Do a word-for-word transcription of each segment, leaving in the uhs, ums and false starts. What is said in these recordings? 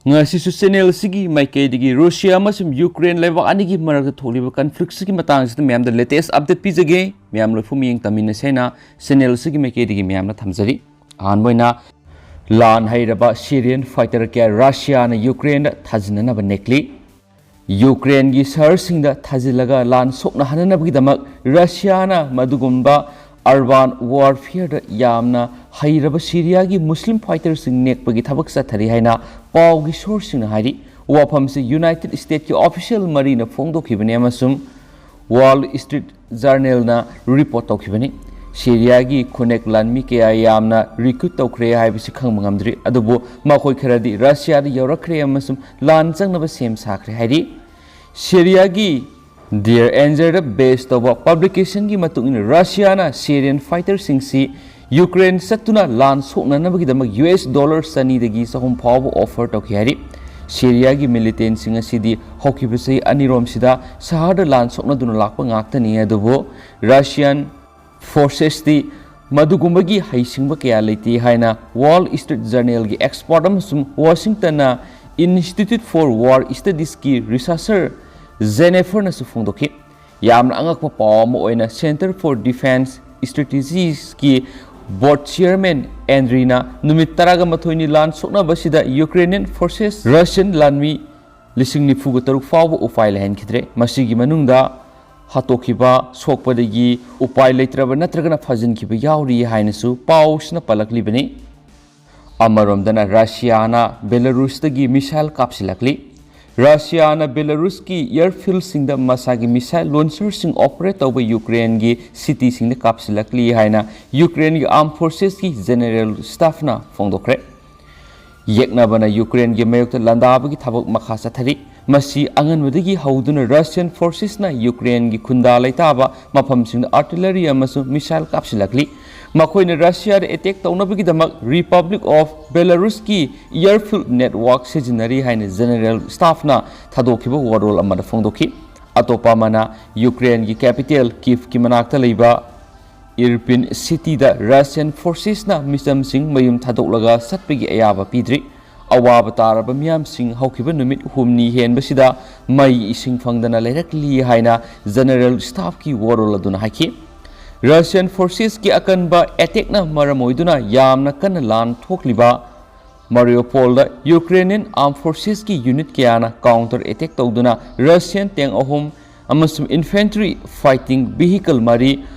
ꯉꯁꯤꯁꯨ ꯆꯦꯅꯦꯜ ꯑꯁꯤꯒꯤ ꯃꯥꯏꯀꯩꯗꯒꯤ ꯔꯨꯁꯤꯌꯥ ꯑꯃꯁꯨꯡ ꯌꯨꯀ꯭ꯔꯦꯟ ꯂꯩꯕꯥꯛ ꯑꯅꯤꯒꯤ ꯃꯔꯛꯇ ꯊꯣꯛꯂꯤꯕ ꯀꯟꯐ꯭ꯂꯤꯛꯁꯤꯒꯤ ꯃꯇꯥꯡꯁꯤꯗ ꯃꯌꯥꯝꯗ ꯂꯦꯇꯦꯁ ꯑꯞꯗꯦꯠ ꯄꯤꯖꯒꯦ꯫ ꯃꯌꯥꯝ ꯂꯣꯏꯐꯨꯝ ꯌꯦꯡ ꯇꯝꯃꯤꯟꯅꯁꯦ ꯍꯥꯏꯅ ꯆꯦꯅꯦꯜ ꯑꯁꯤꯒꯤ ꯃꯥꯏꯀꯩꯗꯒꯤ ꯃꯌꯥꯝꯅ ꯊꯝꯖꯔꯤ꯫ ꯑꯍꯥꯟꯕ ꯑꯣꯏꯅ, ꯂꯥꯟ ꯍꯩꯔꯕ ꯁꯤꯔꯤꯌꯟ ꯐꯥꯏꯇꯔ ꯀꯌꯥ ꯔꯨꯁꯤꯌꯥꯅ ꯌꯨꯀ꯭ꯔꯦꯟꯗ ꯊꯥꯖꯤꯟꯅꯅꯕ ꯅꯦꯛꯂꯤ꯫ ꯌꯨꯀ꯭ꯔꯦꯟꯒꯤ ꯁꯍꯔꯁꯤꯡꯗ ꯊꯥꯖꯤꯜꯂꯒ ꯂꯥꯟ ꯁꯣꯛꯅꯍꯟꯅꯅꯕꯒꯤꯗꯃꯛ ꯔꯨꯁꯤꯌꯥꯅ ꯃꯗꯨꯒꯨꯝꯕ ꯑꯔꯕꯥꯟ ꯋꯥꯔꯐꯤꯌꯔꯗ ꯌꯥꯝꯅ ꯍꯩꯔꯕ ꯁꯤꯔꯤꯌꯥꯒꯤ ꯃꯨꯁꯂꯤꯝ ꯐꯥꯏꯇꯔꯁꯤꯡ ꯅꯦꯛꯄꯒꯤ ꯊꯕꯛ ꯆꯠꯊꯔꯤ ꯍꯥꯏꯅ ꯄꯥꯎꯒꯤ ꯁꯣꯔꯁꯁꯤꯡꯅ ꯍꯥꯏꯔꯤ꯫ ꯋꯥꯐꯝꯁꯤ ꯌꯨꯅꯥꯏꯇꯦꯗ ꯁ꯭ꯇꯦꯠꯀꯤ ꯑꯣꯐꯤꯁꯤꯌꯦꯜ ꯃꯔꯤꯅ ꯐꯣꯡꯗꯣꯛꯈꯤꯕꯅꯤ ꯑꯃꯁꯨꯡ ꯋꯥꯜ ꯁ꯭ꯇ꯭ꯔꯤꯠ ꯖꯔꯅꯦꯜꯅ ꯔꯤꯄꯣꯔꯠ ꯇꯧꯈꯤꯕꯅꯤ꯫ ꯁꯤꯔꯤꯌꯥꯒꯤ ꯈꯨꯟꯅꯦꯛ ꯂꯥꯟꯃꯤ ꯀꯌꯥ ꯌꯥꯝꯅ ꯔꯤꯀ꯭ꯔꯨꯠ ꯇꯧꯈ꯭ꯔꯦ ꯍꯥꯏꯕꯁꯤ ꯈꯪꯕ ꯉꯝꯗ꯭ꯔꯤ, ꯑꯗꯨꯕꯨ ꯃꯈꯣꯏ ꯈꯔꯗꯤ ꯔꯁꯤꯌꯥꯗ ꯌꯧꯔꯛꯈ꯭ꯔꯦ ꯑꯃꯁꯨꯡ ꯂꯥꯟ ꯆꯪꯅꯕ ꯁꯦꯝ ꯁꯥꯈ꯭ꯔꯦ ꯍꯥꯏꯔꯤ꯫ ꯁꯤꯔꯤꯌꯥꯒꯤ ꯗꯤꯌꯔ ꯑꯦꯟꯖꯔꯗ ꯕꯦꯁ ꯇꯧꯕ ꯄꯕ꯭ꯂꯤꯀꯦꯁꯟꯒꯤ ꯃꯇꯨꯡ ꯏꯟꯅ, ꯔꯁꯤꯌꯥꯅ ꯁꯤꯔꯤꯌꯟ ꯐꯥꯏꯇꯔꯁꯤꯡꯁꯤ ꯌꯨꯀ꯭ꯔꯦꯟ ꯆꯠꯇꯨꯅ ꯂꯥꯟ ꯁꯣꯛꯅꯅꯕꯒꯤꯗꯃꯛ ꯌꯨ ꯑꯦꯁ ꯗꯣꯂꯔ ꯆꯅꯤꯗꯒꯤ ꯆꯍꯨꯝ ꯐꯥꯎꯕ ꯑꯣꯐꯔ ꯇꯧꯈꯤ ꯍꯥꯏꯔꯤ꯫ ꯁꯤꯔꯤꯌꯥꯒꯤ ꯃꯤꯂꯤꯇꯦꯟꯁꯤꯡ ꯑꯁꯤꯗꯤ ꯍꯧꯈꯤꯕ ꯆꯍꯤ ꯑꯅꯤꯔꯣꯝꯁꯤꯗ ꯁꯍꯔꯗ ꯂꯥꯟ ꯁꯣꯛꯅꯗꯨꯅ ꯂꯥꯛꯄ ꯉꯥꯛꯇꯅꯤ, ꯑꯗꯨꯕꯨ ꯔꯁꯤꯌꯥꯟ ꯐꯣꯔꯁꯦꯁꯇꯤ ꯃꯗꯨꯒꯨꯝꯕꯒꯤ ꯍꯩꯁꯤꯡꯕ ꯀꯌꯥ ꯂꯩꯇꯦ ꯍꯥꯏꯅ ꯋꯥꯜ ꯁ꯭ꯇ꯭ꯔꯤꯠ ꯖꯔꯅꯦꯜꯒꯤ ꯑꯦꯛꯁꯄꯔꯠ ꯑꯃꯁꯨꯡ ꯋꯥꯁꯤꯡꯇꯟꯅ ꯏꯟꯁꯇꯤꯇ꯭ꯌꯨꯠ ꯐꯣꯔ ꯋꯥꯔ ꯁ꯭ꯇꯗꯤꯁꯀꯤ ꯔꯤꯁꯔꯆꯔ ꯖꯦꯅꯦꯐꯔꯅꯁꯨ ꯐꯣꯡꯗꯣꯛꯈꯤ꯫ ꯌꯥꯝꯅ ꯑꯉꯛꯄ ꯄꯥꯎ ꯑꯃ ꯑꯣꯏꯅ, ꯁꯦꯟꯇꯔ ꯐꯣꯔ ꯗꯤꯐꯦꯟꯁ ꯁ꯭ꯇ꯭ꯔꯦꯇꯦꯖꯤꯁꯀꯤ ꯕꯣꯔꯗ ꯆꯤꯌꯔꯃꯦꯟ ꯑꯦꯟꯗ꯭ꯔꯤꯅ ꯅꯨꯃꯤꯠ ꯇꯔꯥꯒ ꯃꯥꯊꯣꯏꯅꯤ ꯂꯥꯟ ꯁꯣꯛꯅꯕꯁꯤꯗ ꯌꯨꯀ꯭ꯔꯦꯅꯤꯌꯟ ꯐꯣꯔꯁꯦꯁ ꯔꯁꯤꯌꯟ ꯂꯥꯟꯃꯤ ꯂꯤꯁꯤꯡ ꯅꯤꯐꯨꯒ ꯇꯔꯨꯛ ꯐꯥꯎꯕ ꯎꯄꯥꯏ ꯂꯩꯍꯟꯈꯤꯗ꯭ꯔꯦ꯫ ꯃꯁꯤꯒꯤ ꯃꯅꯨꯡꯗ ꯍꯥꯠꯇꯣꯛꯈꯤꯕ, ꯁꯣꯛꯄꯗꯒꯤ ꯎꯄꯥꯏ ꯂꯩꯇ꯭ꯔꯕ ꯅꯠꯇ꯭ꯔꯒꯅ ꯐꯥꯖꯤꯟꯈꯤꯕ ꯌꯥꯎꯔꯤ ꯍꯥꯏꯅꯁꯨ ꯄꯥꯎꯁꯤꯅ ꯄꯜꯂꯛꯂꯤꯕꯅꯤ꯫ ꯑꯃꯔꯣꯝꯗꯅ ꯔꯁꯤꯌꯥꯅ ꯕꯦꯂꯥꯔꯨꯁꯇꯒꯤ ꯃꯤꯁꯥꯏꯜ ꯀꯥꯞꯁꯤꯜꯂꯛꯂꯤ꯫ ꯔꯁꯤꯌꯥꯅ ꯕꯦꯂꯥꯔꯨꯁꯀꯤ ꯑꯦꯌꯔꯐꯤꯜꯁꯤꯡꯗ ꯃꯁꯥꯒꯤ ꯃꯤꯁꯥꯏꯜ ꯂꯣꯟꯆꯔꯁꯤꯡ ꯑꯣꯄꯔꯦꯠ ꯇꯧꯕ ꯌꯨꯀ꯭ꯔꯦꯟꯒꯤ ꯁꯤꯇꯤꯁꯤꯡꯗ ꯀꯥꯞꯁꯤꯜꯂꯛꯂꯤ ꯍꯥꯏꯅ ꯌꯨꯀ꯭ꯔꯦꯟꯒꯤ ꯑꯥꯔꯝ ꯐꯣꯔꯁꯦꯁꯀꯤ ꯖꯦꯅꯔꯦꯜ ꯁ꯭ꯇꯥꯐꯅ ꯐꯣꯡꯗꯣꯛꯈ꯭ꯔꯦ꯫ ꯌꯦꯛꯅꯕꯅ ꯌꯨꯀ꯭ꯔꯦꯟꯒꯤ ꯃꯥꯌꯣꯛꯇ ꯂꯥꯟꯗꯥꯕꯒꯤ ꯊꯕꯛ ꯃꯈꯥ ꯆꯠꯊꯔꯤ꯫ ꯃꯁꯤ ꯑꯉꯟꯕꯗꯒꯤ ꯍꯧꯗꯨꯅ ꯔꯁꯤꯌꯟ ꯐꯣꯔꯁꯦꯁꯅ ꯌꯨꯀ꯭ꯔꯦꯟꯒꯤ ꯈꯨꯟꯗꯥ ꯂꯩꯇꯥꯕ ꯃꯐꯝꯁꯤꯡꯗ ꯑꯥꯔꯇꯤꯂꯔꯤ ꯑꯃꯁꯨꯡ ꯃꯤꯁꯥꯏꯜ ꯀꯥꯞꯁꯤꯜꯂꯛꯂꯤ꯫ ꯃꯈꯣꯏꯅ ꯔꯁꯤꯌꯥꯗ ꯑꯦꯇꯦꯛ ꯇꯧꯅꯕꯒꯤꯗꯃꯛ ꯔꯤꯄꯕ꯭ꯂꯤꯛ ꯑꯣꯐ ꯕꯦꯂꯥꯔꯨꯁꯀꯤ ꯑꯦꯌꯔꯐꯤꯜꯗ ꯅꯦꯠꯋꯥꯔꯛ ꯁꯤꯖꯤꯟꯅꯔꯤ ꯍꯥꯏꯅ ꯖꯦꯅꯔꯦꯜ ꯁ꯭ꯇꯥꯐꯅ ꯊꯥꯗꯣꯛꯈꯤꯕ ꯋꯥꯔꯣꯜ ꯑꯃꯗ ꯐꯣꯡꯗꯣꯛꯈꯤ꯫ ꯑꯇꯣꯞꯄ ꯑꯃꯅ, ꯌꯨꯀ꯭ꯔꯦꯟꯒꯤ ꯀꯦꯄꯤꯇꯦꯜ ꯀꯤꯐꯀꯤ ꯃꯅꯥꯛꯇ ꯂꯩꯕ ꯏꯔꯄꯤꯟ ꯁꯤꯇꯤꯗ ꯔꯁꯤꯌꯟ ꯐꯣꯔꯁꯦꯁꯅ ꯃꯤꯆꯝꯁꯤꯡ ꯃꯌꯨꯝ ꯊꯥꯗꯣꯛꯂꯒ ꯆꯠꯄꯒꯤ ꯑꯌꯥꯕ ꯄꯤꯗ꯭ꯔꯤ꯫ ꯑꯋꯥꯕ ꯇꯥꯔꯕ ꯃꯤꯌꯥꯝꯁꯤꯡ ꯍꯧꯈꯤꯕ ꯅꯨꯃꯤꯠ ꯍꯨꯝꯅꯤ ꯍꯦꯟꯕꯁꯤꯗ ꯃꯩ ꯏꯁꯤꯡ ꯐꯪꯗꯅ ꯂꯩꯔꯛꯂꯤ ꯍꯥꯏꯅ ꯖꯦꯅꯔꯦꯜ ꯁ꯭ꯇꯥꯐꯀꯤ ꯋꯥꯔꯣꯜ ꯑꯗꯨꯅ ꯍꯥꯏꯈꯤ꯫ ꯔꯁꯤꯌꯟ ꯐꯣꯔꯁꯦꯁꯀꯤ ꯑꯀꯟꯕ ꯑꯦꯇꯦꯛꯅ ꯃꯔꯝ ꯑꯣꯏꯗꯨꯅ ꯌꯥꯝꯅ ꯀꯟꯅ ꯂꯥꯟ ꯊꯣꯛꯂꯤꯕ ꯃꯥꯔꯤꯌꯣꯄꯣꯜꯗ ꯌꯨꯀ꯭ꯔꯦꯅꯤꯌꯟ ꯑꯥꯔꯝ ꯐꯣꯔꯁꯦꯁꯀꯤ ꯌꯨꯅꯤꯠ ꯀꯌꯥꯅ ꯀꯥꯎꯟꯇꯔ ꯑꯦꯇꯦꯛ ꯇꯧꯗꯨꯅ ꯔꯁꯤꯌꯟ ꯇꯦꯡ ꯑꯍꯨꯝ ꯑꯃꯁꯨꯡ ꯏꯟꯐꯦꯟꯇ꯭ꯔꯤ ꯐꯥꯏꯇꯤꯡ ꯚꯤꯍꯤꯀꯜ ꯃꯔꯤ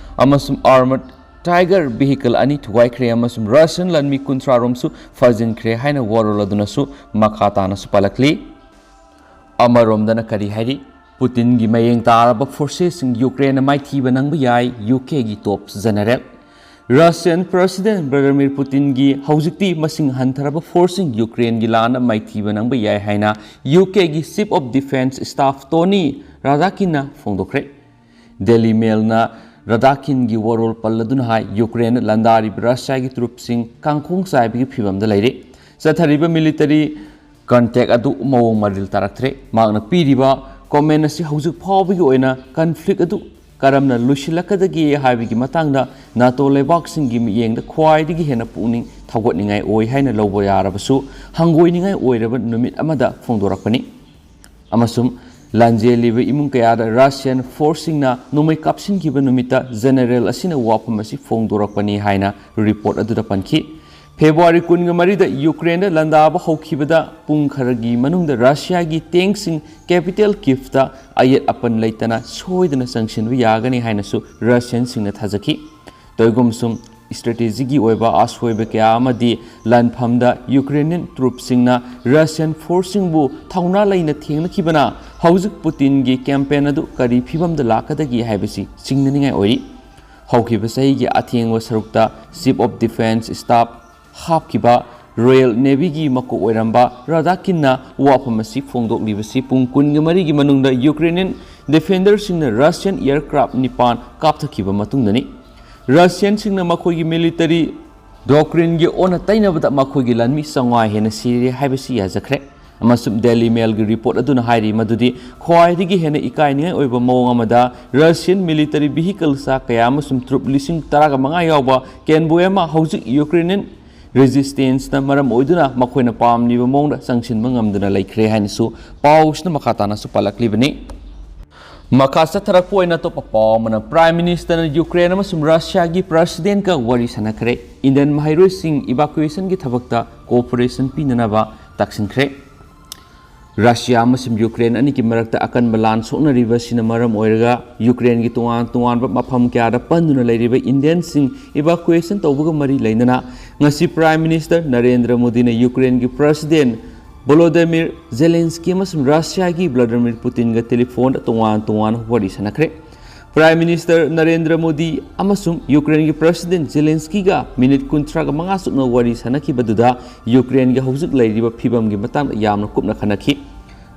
ꯑꯃꯁꯨꯡ ꯑꯥꯔꯃꯔ ꯇꯥꯏꯒꯔ ꯚꯤꯍꯤꯀꯜ ꯑꯅꯤ ꯊꯨꯒꯥꯏꯈ꯭ꯔꯦ ꯑꯃꯁꯨꯡ ꯔꯁꯤꯌꯟ ꯂꯥꯟꯃꯤ ꯀꯨꯟꯊ꯭ꯔꯥ ꯔꯣꯝꯁꯨ ꯐꯥꯖꯤꯟꯈ꯭ꯔꯦ ꯍꯥꯏꯅ ꯋꯥꯔꯣꯜ ꯑꯗꯨꯅꯁꯨ ꯃꯈꯥ ꯇꯥꯅꯁꯨ ꯄꯜꯂꯛꯂꯤ꯫ ꯑꯃꯔꯣꯝꯗꯅ ꯀꯔꯤ ꯍꯥꯏꯔꯤ? ꯄꯨꯇꯤꯟꯒꯤ ꯃꯌꯦꯡ ꯇꯥꯔꯕ ꯐꯣꯔꯁꯦꯁꯁꯤꯡ ꯌꯨꯀ꯭ꯔꯦꯟꯅ ꯃꯥꯏꯊꯤꯕ ꯅꯪꯕ ꯌꯥꯏ, ꯌꯨ ꯀꯦꯒꯤ ꯇꯣꯞ ꯖꯦꯅꯔꯦꯜ꯫ ꯔꯁꯤꯌꯟ ꯄ꯭ꯔꯦꯁꯤꯗꯦꯟ ꯚ꯭ꯂꯥꯗꯤꯃꯤꯔ ꯄꯨꯇꯤꯟꯒꯤ ꯍꯧꯖꯤꯛꯇꯤ ꯃꯁꯤꯡ ꯍꯟꯊꯔꯕ ꯐꯣꯔꯁꯁꯤꯡ ꯌꯨꯀ꯭ꯔꯦꯟꯒꯤ ꯂꯥꯟꯗ ꯃꯥꯏꯊꯤꯕ ꯅꯪꯕ ꯌꯥꯏ ꯍꯥꯏꯅ ꯌꯨ ꯀꯦꯒꯤ chief of defence staff Tony ꯔꯥꯗꯥꯀꯤꯟꯅ ꯐꯣꯡꯗꯣꯛꯈ꯭ꯔꯦ꯫ ꯗꯦꯂꯤ ꯃꯦꯜꯅ ꯔꯥꯗꯥꯀꯤꯟꯒꯤ ꯋꯥꯔꯣꯜ ꯄꯜꯂꯗꯨꯅ ꯍꯥꯏ, ꯌꯨꯀ꯭ꯔꯦꯟꯗ ꯂꯥꯟꯗꯥꯔꯤꯕ ꯔꯁꯤꯌꯥꯒꯤ ꯇ꯭ꯔꯨꯞꯁꯤꯡ ꯀꯥꯡꯈꯣꯡ ꯆꯥꯏꯕꯒꯤ ꯐꯤꯚꯝꯗ ꯂꯩꯔꯦ꯫ ꯆꯠꯊꯔꯤꯕ ꯃꯤꯂꯤꯇꯔꯤ ꯀꯟꯇꯦꯛ ꯑꯗꯨ ꯃꯑꯣꯡ ꯃꯔꯤꯜ ꯇꯥꯔꯛꯇ꯭ꯔꯦ꯫ ꯃꯍꯥꯛꯅ ꯄꯤꯔꯤꯕ ꯀꯣꯃꯦꯟ ꯑꯁꯤ ꯍꯧꯖꯤꯛ ꯐꯥꯎꯕꯒꯤ ꯑꯣꯏꯅ ꯀꯟꯐ꯭ꯂꯤꯛ ꯑꯗꯨ ꯀꯔꯝꯅ ꯂꯣꯏꯁꯤꯜꯂꯛꯀꯗꯒꯦ ꯍꯥꯏꯕꯒꯤ ꯃꯇꯥꯡꯗ ꯅꯥꯇꯣ ꯂꯩꯕꯥꯛꯁꯤꯡꯒꯤ ꯃꯤꯠꯌꯦꯡꯗ ꯈ꯭ꯋꯥꯏꯗꯒꯤ ꯍꯦꯟꯅ ꯄꯨꯛꯅꯤꯡ ꯊꯧꯒꯠꯅꯤꯡꯉꯥꯏ ꯑꯣꯏ ꯍꯥꯏꯅ ꯂꯧꯕ ꯌꯥꯔꯕꯁꯨ, ꯍꯪꯒꯣꯏꯅꯤꯡꯉꯥꯏ ꯑꯣꯏꯔꯕ ꯅꯨꯃꯤꯠ ꯑꯃꯗ ꯐꯣꯡꯗꯣꯔꯛꯄꯅꯤ꯫ ꯑꯃꯁꯨꯡ ꯂꯥꯟꯖꯦꯜꯂꯤꯕ ꯏꯃꯨꯡ ꯀꯌꯥꯗ ꯔꯁꯤꯌꯟ ꯐꯣꯔꯁꯁꯤꯡꯅ ꯅꯣꯡꯃꯩ ꯀꯥꯞꯁꯤꯟꯈꯤꯕ ꯅꯨꯃꯤꯠꯇ ꯖꯦꯅꯔꯦꯜ ꯑꯁꯤꯅ ꯋꯥꯐꯝ ꯑꯁꯤ ꯐꯣꯡꯗꯣꯔꯛꯄꯅꯤ ꯍꯥꯏꯅ ꯔꯤꯄꯣꯔꯠ ꯑꯗꯨꯗ ꯄꯟꯈꯤ꯫ ꯐꯦꯕ꯭ꯔꯨꯋꯥꯔꯤ ꯀꯨꯟꯒ ꯃꯔꯤꯗ ꯌꯨꯀ꯭ꯔꯦꯟꯗ ꯂꯥꯟꯗꯥꯕ ꯍꯧꯈꯤꯕꯗ ꯄꯨꯡ ꯈꯔꯒꯤ ꯃꯅꯨꯡꯗ ꯔꯁꯤꯌꯥꯒꯤ ꯇꯦꯡꯁꯤꯡ ꯀꯦꯄꯤꯇꯦꯜ ꯀꯤꯐꯇ ꯑꯌꯦꯠ ꯑꯄꯟ ꯂꯩꯇꯅ ꯁꯣꯏꯗꯅ ꯆꯪꯁꯤꯟꯕ ꯌꯥꯒꯅꯤ ꯍꯥꯏꯅꯁꯨ ꯔꯁꯤꯌꯟꯁꯤꯡꯅ ꯊꯥꯖꯈꯤ꯫ ꯇꯧꯏꯒꯨꯝꯁꯨꯡ, ꯁ꯭ꯇ꯭ꯔꯦꯇꯦꯖꯤꯒꯤ ꯑꯣꯏꯕ ꯑꯁꯣꯏꯕ ꯀꯌꯥ ꯑꯃꯗꯤ ꯂꯥꯟꯐꯝꯗ ꯌꯨꯀ꯭ꯔꯦꯅꯤꯌꯟ ꯇ꯭ꯔꯨꯞꯁꯤꯡꯅ ꯔꯁꯤꯌꯟ ꯐꯣꯔꯁꯁꯤꯡꯕꯨ ꯊꯧꯅꯥ ꯂꯩꯅ ꯊꯦꯡꯅꯈꯤꯕꯅ ꯍꯧꯖꯤꯛ ꯄꯨꯇꯤꯟꯒꯤ ꯀꯦꯝꯄꯦꯟ ꯑꯗꯨ ꯀꯔꯤ ꯐꯤꯚꯝꯗ ꯂꯥꯛꯀꯗꯒꯦ ꯍꯥꯏꯕꯁꯤ ꯆꯤꯡꯅꯅꯤꯡꯉꯥꯏ ꯑꯣꯏꯔꯤ꯫ ꯍꯧꯈꯤꯕ ꯆꯍꯤꯒꯤ ꯑꯊꯦꯡꯕ ꯁꯔꯨꯛꯇ ꯆꯤꯐ ꯑꯣꯐ ꯗꯤꯐꯦꯟꯁ ꯁ꯭ꯇꯥꯐ ꯍꯥꯞꯈꯤꯕ ꯔꯣꯌꯦꯜ ꯅꯦꯚꯤꯒꯤ ꯃꯀꯣꯛ ꯑꯣꯏꯔꯝꯕ ꯔꯥꯗꯥꯀꯤꯟꯅ ꯋꯥꯐꯝ ꯑꯁꯤ ꯐꯣꯡꯗꯣꯛꯂꯤꯕꯁꯤ ꯄꯨꯡ ꯀꯨꯟꯒ ꯃꯔꯤꯒꯤ ꯃꯅꯨꯡꯗ ꯌꯨꯀ꯭ꯔꯦꯅꯤꯌꯟ ꯗꯤꯐꯦꯟꯗꯔꯁꯤꯡꯅ ꯔꯁꯤꯌꯟ ꯑꯦꯌꯔꯀ꯭ꯔꯥꯐ ꯅꯤꯄꯥꯟ ꯀꯥꯞꯊꯈꯤꯕ ꯃꯇꯨꯡꯗꯅꯤ꯫ ꯔꯁꯤꯌꯟꯁꯤꯡꯅ ꯃꯈꯣꯏꯒꯤ ꯃꯤꯂꯤꯇꯔꯤ ꯗꯣꯛꯇ꯭ꯔꯤꯟꯒꯤ ꯑꯣꯟꯅ ꯇꯩꯅꯕꯗ ꯃꯈꯣꯏꯒꯤ ꯂꯥꯟꯃꯤ ꯆꯥꯝꯃꯉꯥ ꯍꯦꯟꯅ ꯁꯤꯔꯦ ꯍꯥꯏꯕꯁꯤ ꯌꯥꯖꯈ꯭ꯔꯦ꯫ ꯑꯃꯁꯨꯡ ꯗꯦꯂꯤ ꯃꯦꯜꯒꯤ ꯔꯤꯄꯣꯔꯠ ꯑꯗꯨꯅ ꯍꯥꯏꯔꯤ ꯃꯗꯨꯗꯤ ꯈ꯭ꯋꯥꯏꯗꯒꯤ ꯍꯦꯟꯅ ꯏꯀꯥꯏꯅꯤꯡꯉꯥꯏ ꯑꯣꯏꯕ ꯃꯑꯣꯡ ꯑꯃꯗ ꯔꯁꯤꯌꯟ ꯃꯤꯂꯤꯇꯔꯤ ꯚꯤꯍꯤꯀꯜ ꯆꯥꯛ ꯀꯌꯥ ꯑꯃꯁꯨꯡ ꯇ꯭ꯔꯨꯞ ꯂꯤꯁꯤꯡ ꯇꯔꯥꯒ ꯃꯉꯥ ꯌꯥꯎꯕ ꯀꯦꯟꯕꯣꯏ ꯑꯃ ꯍꯧꯖꯤꯛ ꯌꯨꯀ꯭ꯔꯦꯅꯤꯌꯟ ꯔꯦꯖꯤꯁꯇꯦꯟꯁꯅ ꯃꯔꯝ ꯑꯣꯏꯗꯨꯅ ꯃꯈꯣꯏꯅ ꯄꯥꯝꯂꯤꯕ ꯃꯑꯣꯡꯗ ꯆꯪꯁꯤꯟꯕ ꯉꯝꯗꯅ ꯂꯩꯈ꯭ꯔꯦ ꯍꯥꯏꯅꯁꯨ ꯄꯥꯎꯁꯤꯅ ꯃꯈꯥ ꯇꯥꯅꯁꯨ ꯄꯥꯜꯂꯛꯂꯤꯕꯅꯤ꯫ ꯃꯈꯥ ꯆꯠꯊꯔꯛꯄ ꯑꯣꯏꯅ ꯑꯇꯣꯞꯄ ꯄꯥꯎ ꯑꯃꯅ, ꯄ꯭ꯔꯥꯏꯝ ꯃꯤꯅꯤꯁꯇꯔꯅ ꯌꯨꯀ꯭ꯔꯦꯟ ꯑꯃꯁꯨꯡ ꯔꯁꯤꯌꯥꯒꯤ ꯄ꯭ꯔꯁꯤꯗꯦꯟꯠꯀ ꯋꯥꯔꯤ ꯁꯥꯟꯅꯈ꯭ꯔꯦ꯫ ꯏꯟꯗꯤꯌꯟ ꯃꯍꯩꯔꯣꯏꯁꯤꯡ ꯏꯚꯥꯀꯨꯌꯦꯁꯟꯒꯤ ꯊꯕꯛꯇ ꯀꯣꯑꯣꯄꯔꯦꯁꯟ ꯄꯤꯅꯅꯕ ꯇꯛꯁꯤꯟꯈ꯭ꯔꯦ꯫ ꯔꯁꯤꯌꯥ ꯑꯃꯁꯨꯡ ꯌꯨꯀ꯭ꯔꯦꯟ ꯑꯅꯤꯒꯤ ꯃꯔꯛꯇ ꯑꯀꯟꯕ ꯂꯥꯟ ꯁꯣꯛꯅꯔꯤꯕ ꯑꯁꯤꯅ ꯃꯔꯝ ꯑꯣꯏꯔꯒ ꯌꯨꯀ꯭ꯔꯦꯟꯒꯤ ꯇꯣꯉꯥꯟ ꯇꯣꯉꯥꯟꯕ ꯃꯐꯝ ꯀꯌꯥꯗ ꯄꯟꯗꯨꯅ ꯂꯩꯔꯤꯕ ꯏꯟꯗꯤꯌꯟꯁꯤꯡ ꯏꯚꯥꯀꯨꯌꯦꯁꯟ ꯇꯧꯕꯒ ꯃꯔꯤ ꯂꯩꯅꯅ ꯉꯁꯤ ꯄ꯭ꯔꯥꯏꯝ ꯃꯤꯅꯤꯁꯇꯔ ꯅꯔꯦꯟꯗ꯭ꯔ ꯃꯣꯗꯤꯅ ꯌꯨꯀ꯭ꯔꯦꯟꯒꯤ ꯄ꯭ꯔꯁꯤꯗꯦꯟꯠ ꯚꯣꯂꯣꯗꯤꯃꯤꯔ ꯖꯦꯂꯦꯟꯁꯀꯤ ꯑꯃꯁꯨꯡ ꯔꯁꯤꯌꯥꯒꯤ ꯚ꯭ꯂꯥꯗꯤꯃꯤꯔ ꯄꯨꯇꯤꯟꯒ ꯇꯦꯂꯤꯐꯣꯟꯗ ꯇꯣꯉꯥꯟ ꯇꯣꯉꯥꯟꯅ ꯋꯥꯔꯤ ꯁꯥꯟꯅꯈ꯭ꯔꯦ꯫ ꯄ꯭ꯔꯥꯏꯝ ꯃꯤꯅꯤꯁꯇꯔ ꯅꯔꯦꯟꯗ꯭ꯔ ꯃꯣꯗꯤ ꯑꯃꯁꯨꯡ ꯌꯨꯀ꯭ꯔꯦꯟꯒꯤ ꯄ꯭ꯔꯁꯤꯗꯦꯟꯠ ꯖꯦꯂꯦꯟꯁꯀꯤꯒ ꯃꯤꯅꯤꯠ ꯀꯨꯟꯊ꯭ꯔꯥꯒ ꯃꯉꯥ ꯆꯨꯞꯅ ꯋꯥꯔꯤ ꯁꯥꯟꯅꯈꯤꯕꯗꯨꯗ ꯌꯨꯀ꯭ꯔꯦꯟꯒꯤ ꯍꯧꯖꯤꯛ ꯂꯩꯔꯤꯕ ꯐꯤꯕꯝꯒꯤ ꯃꯇꯥꯡꯗ ꯌꯥꯝꯅ ꯀꯨꯞꯅ ꯈꯟꯅꯈꯤ꯫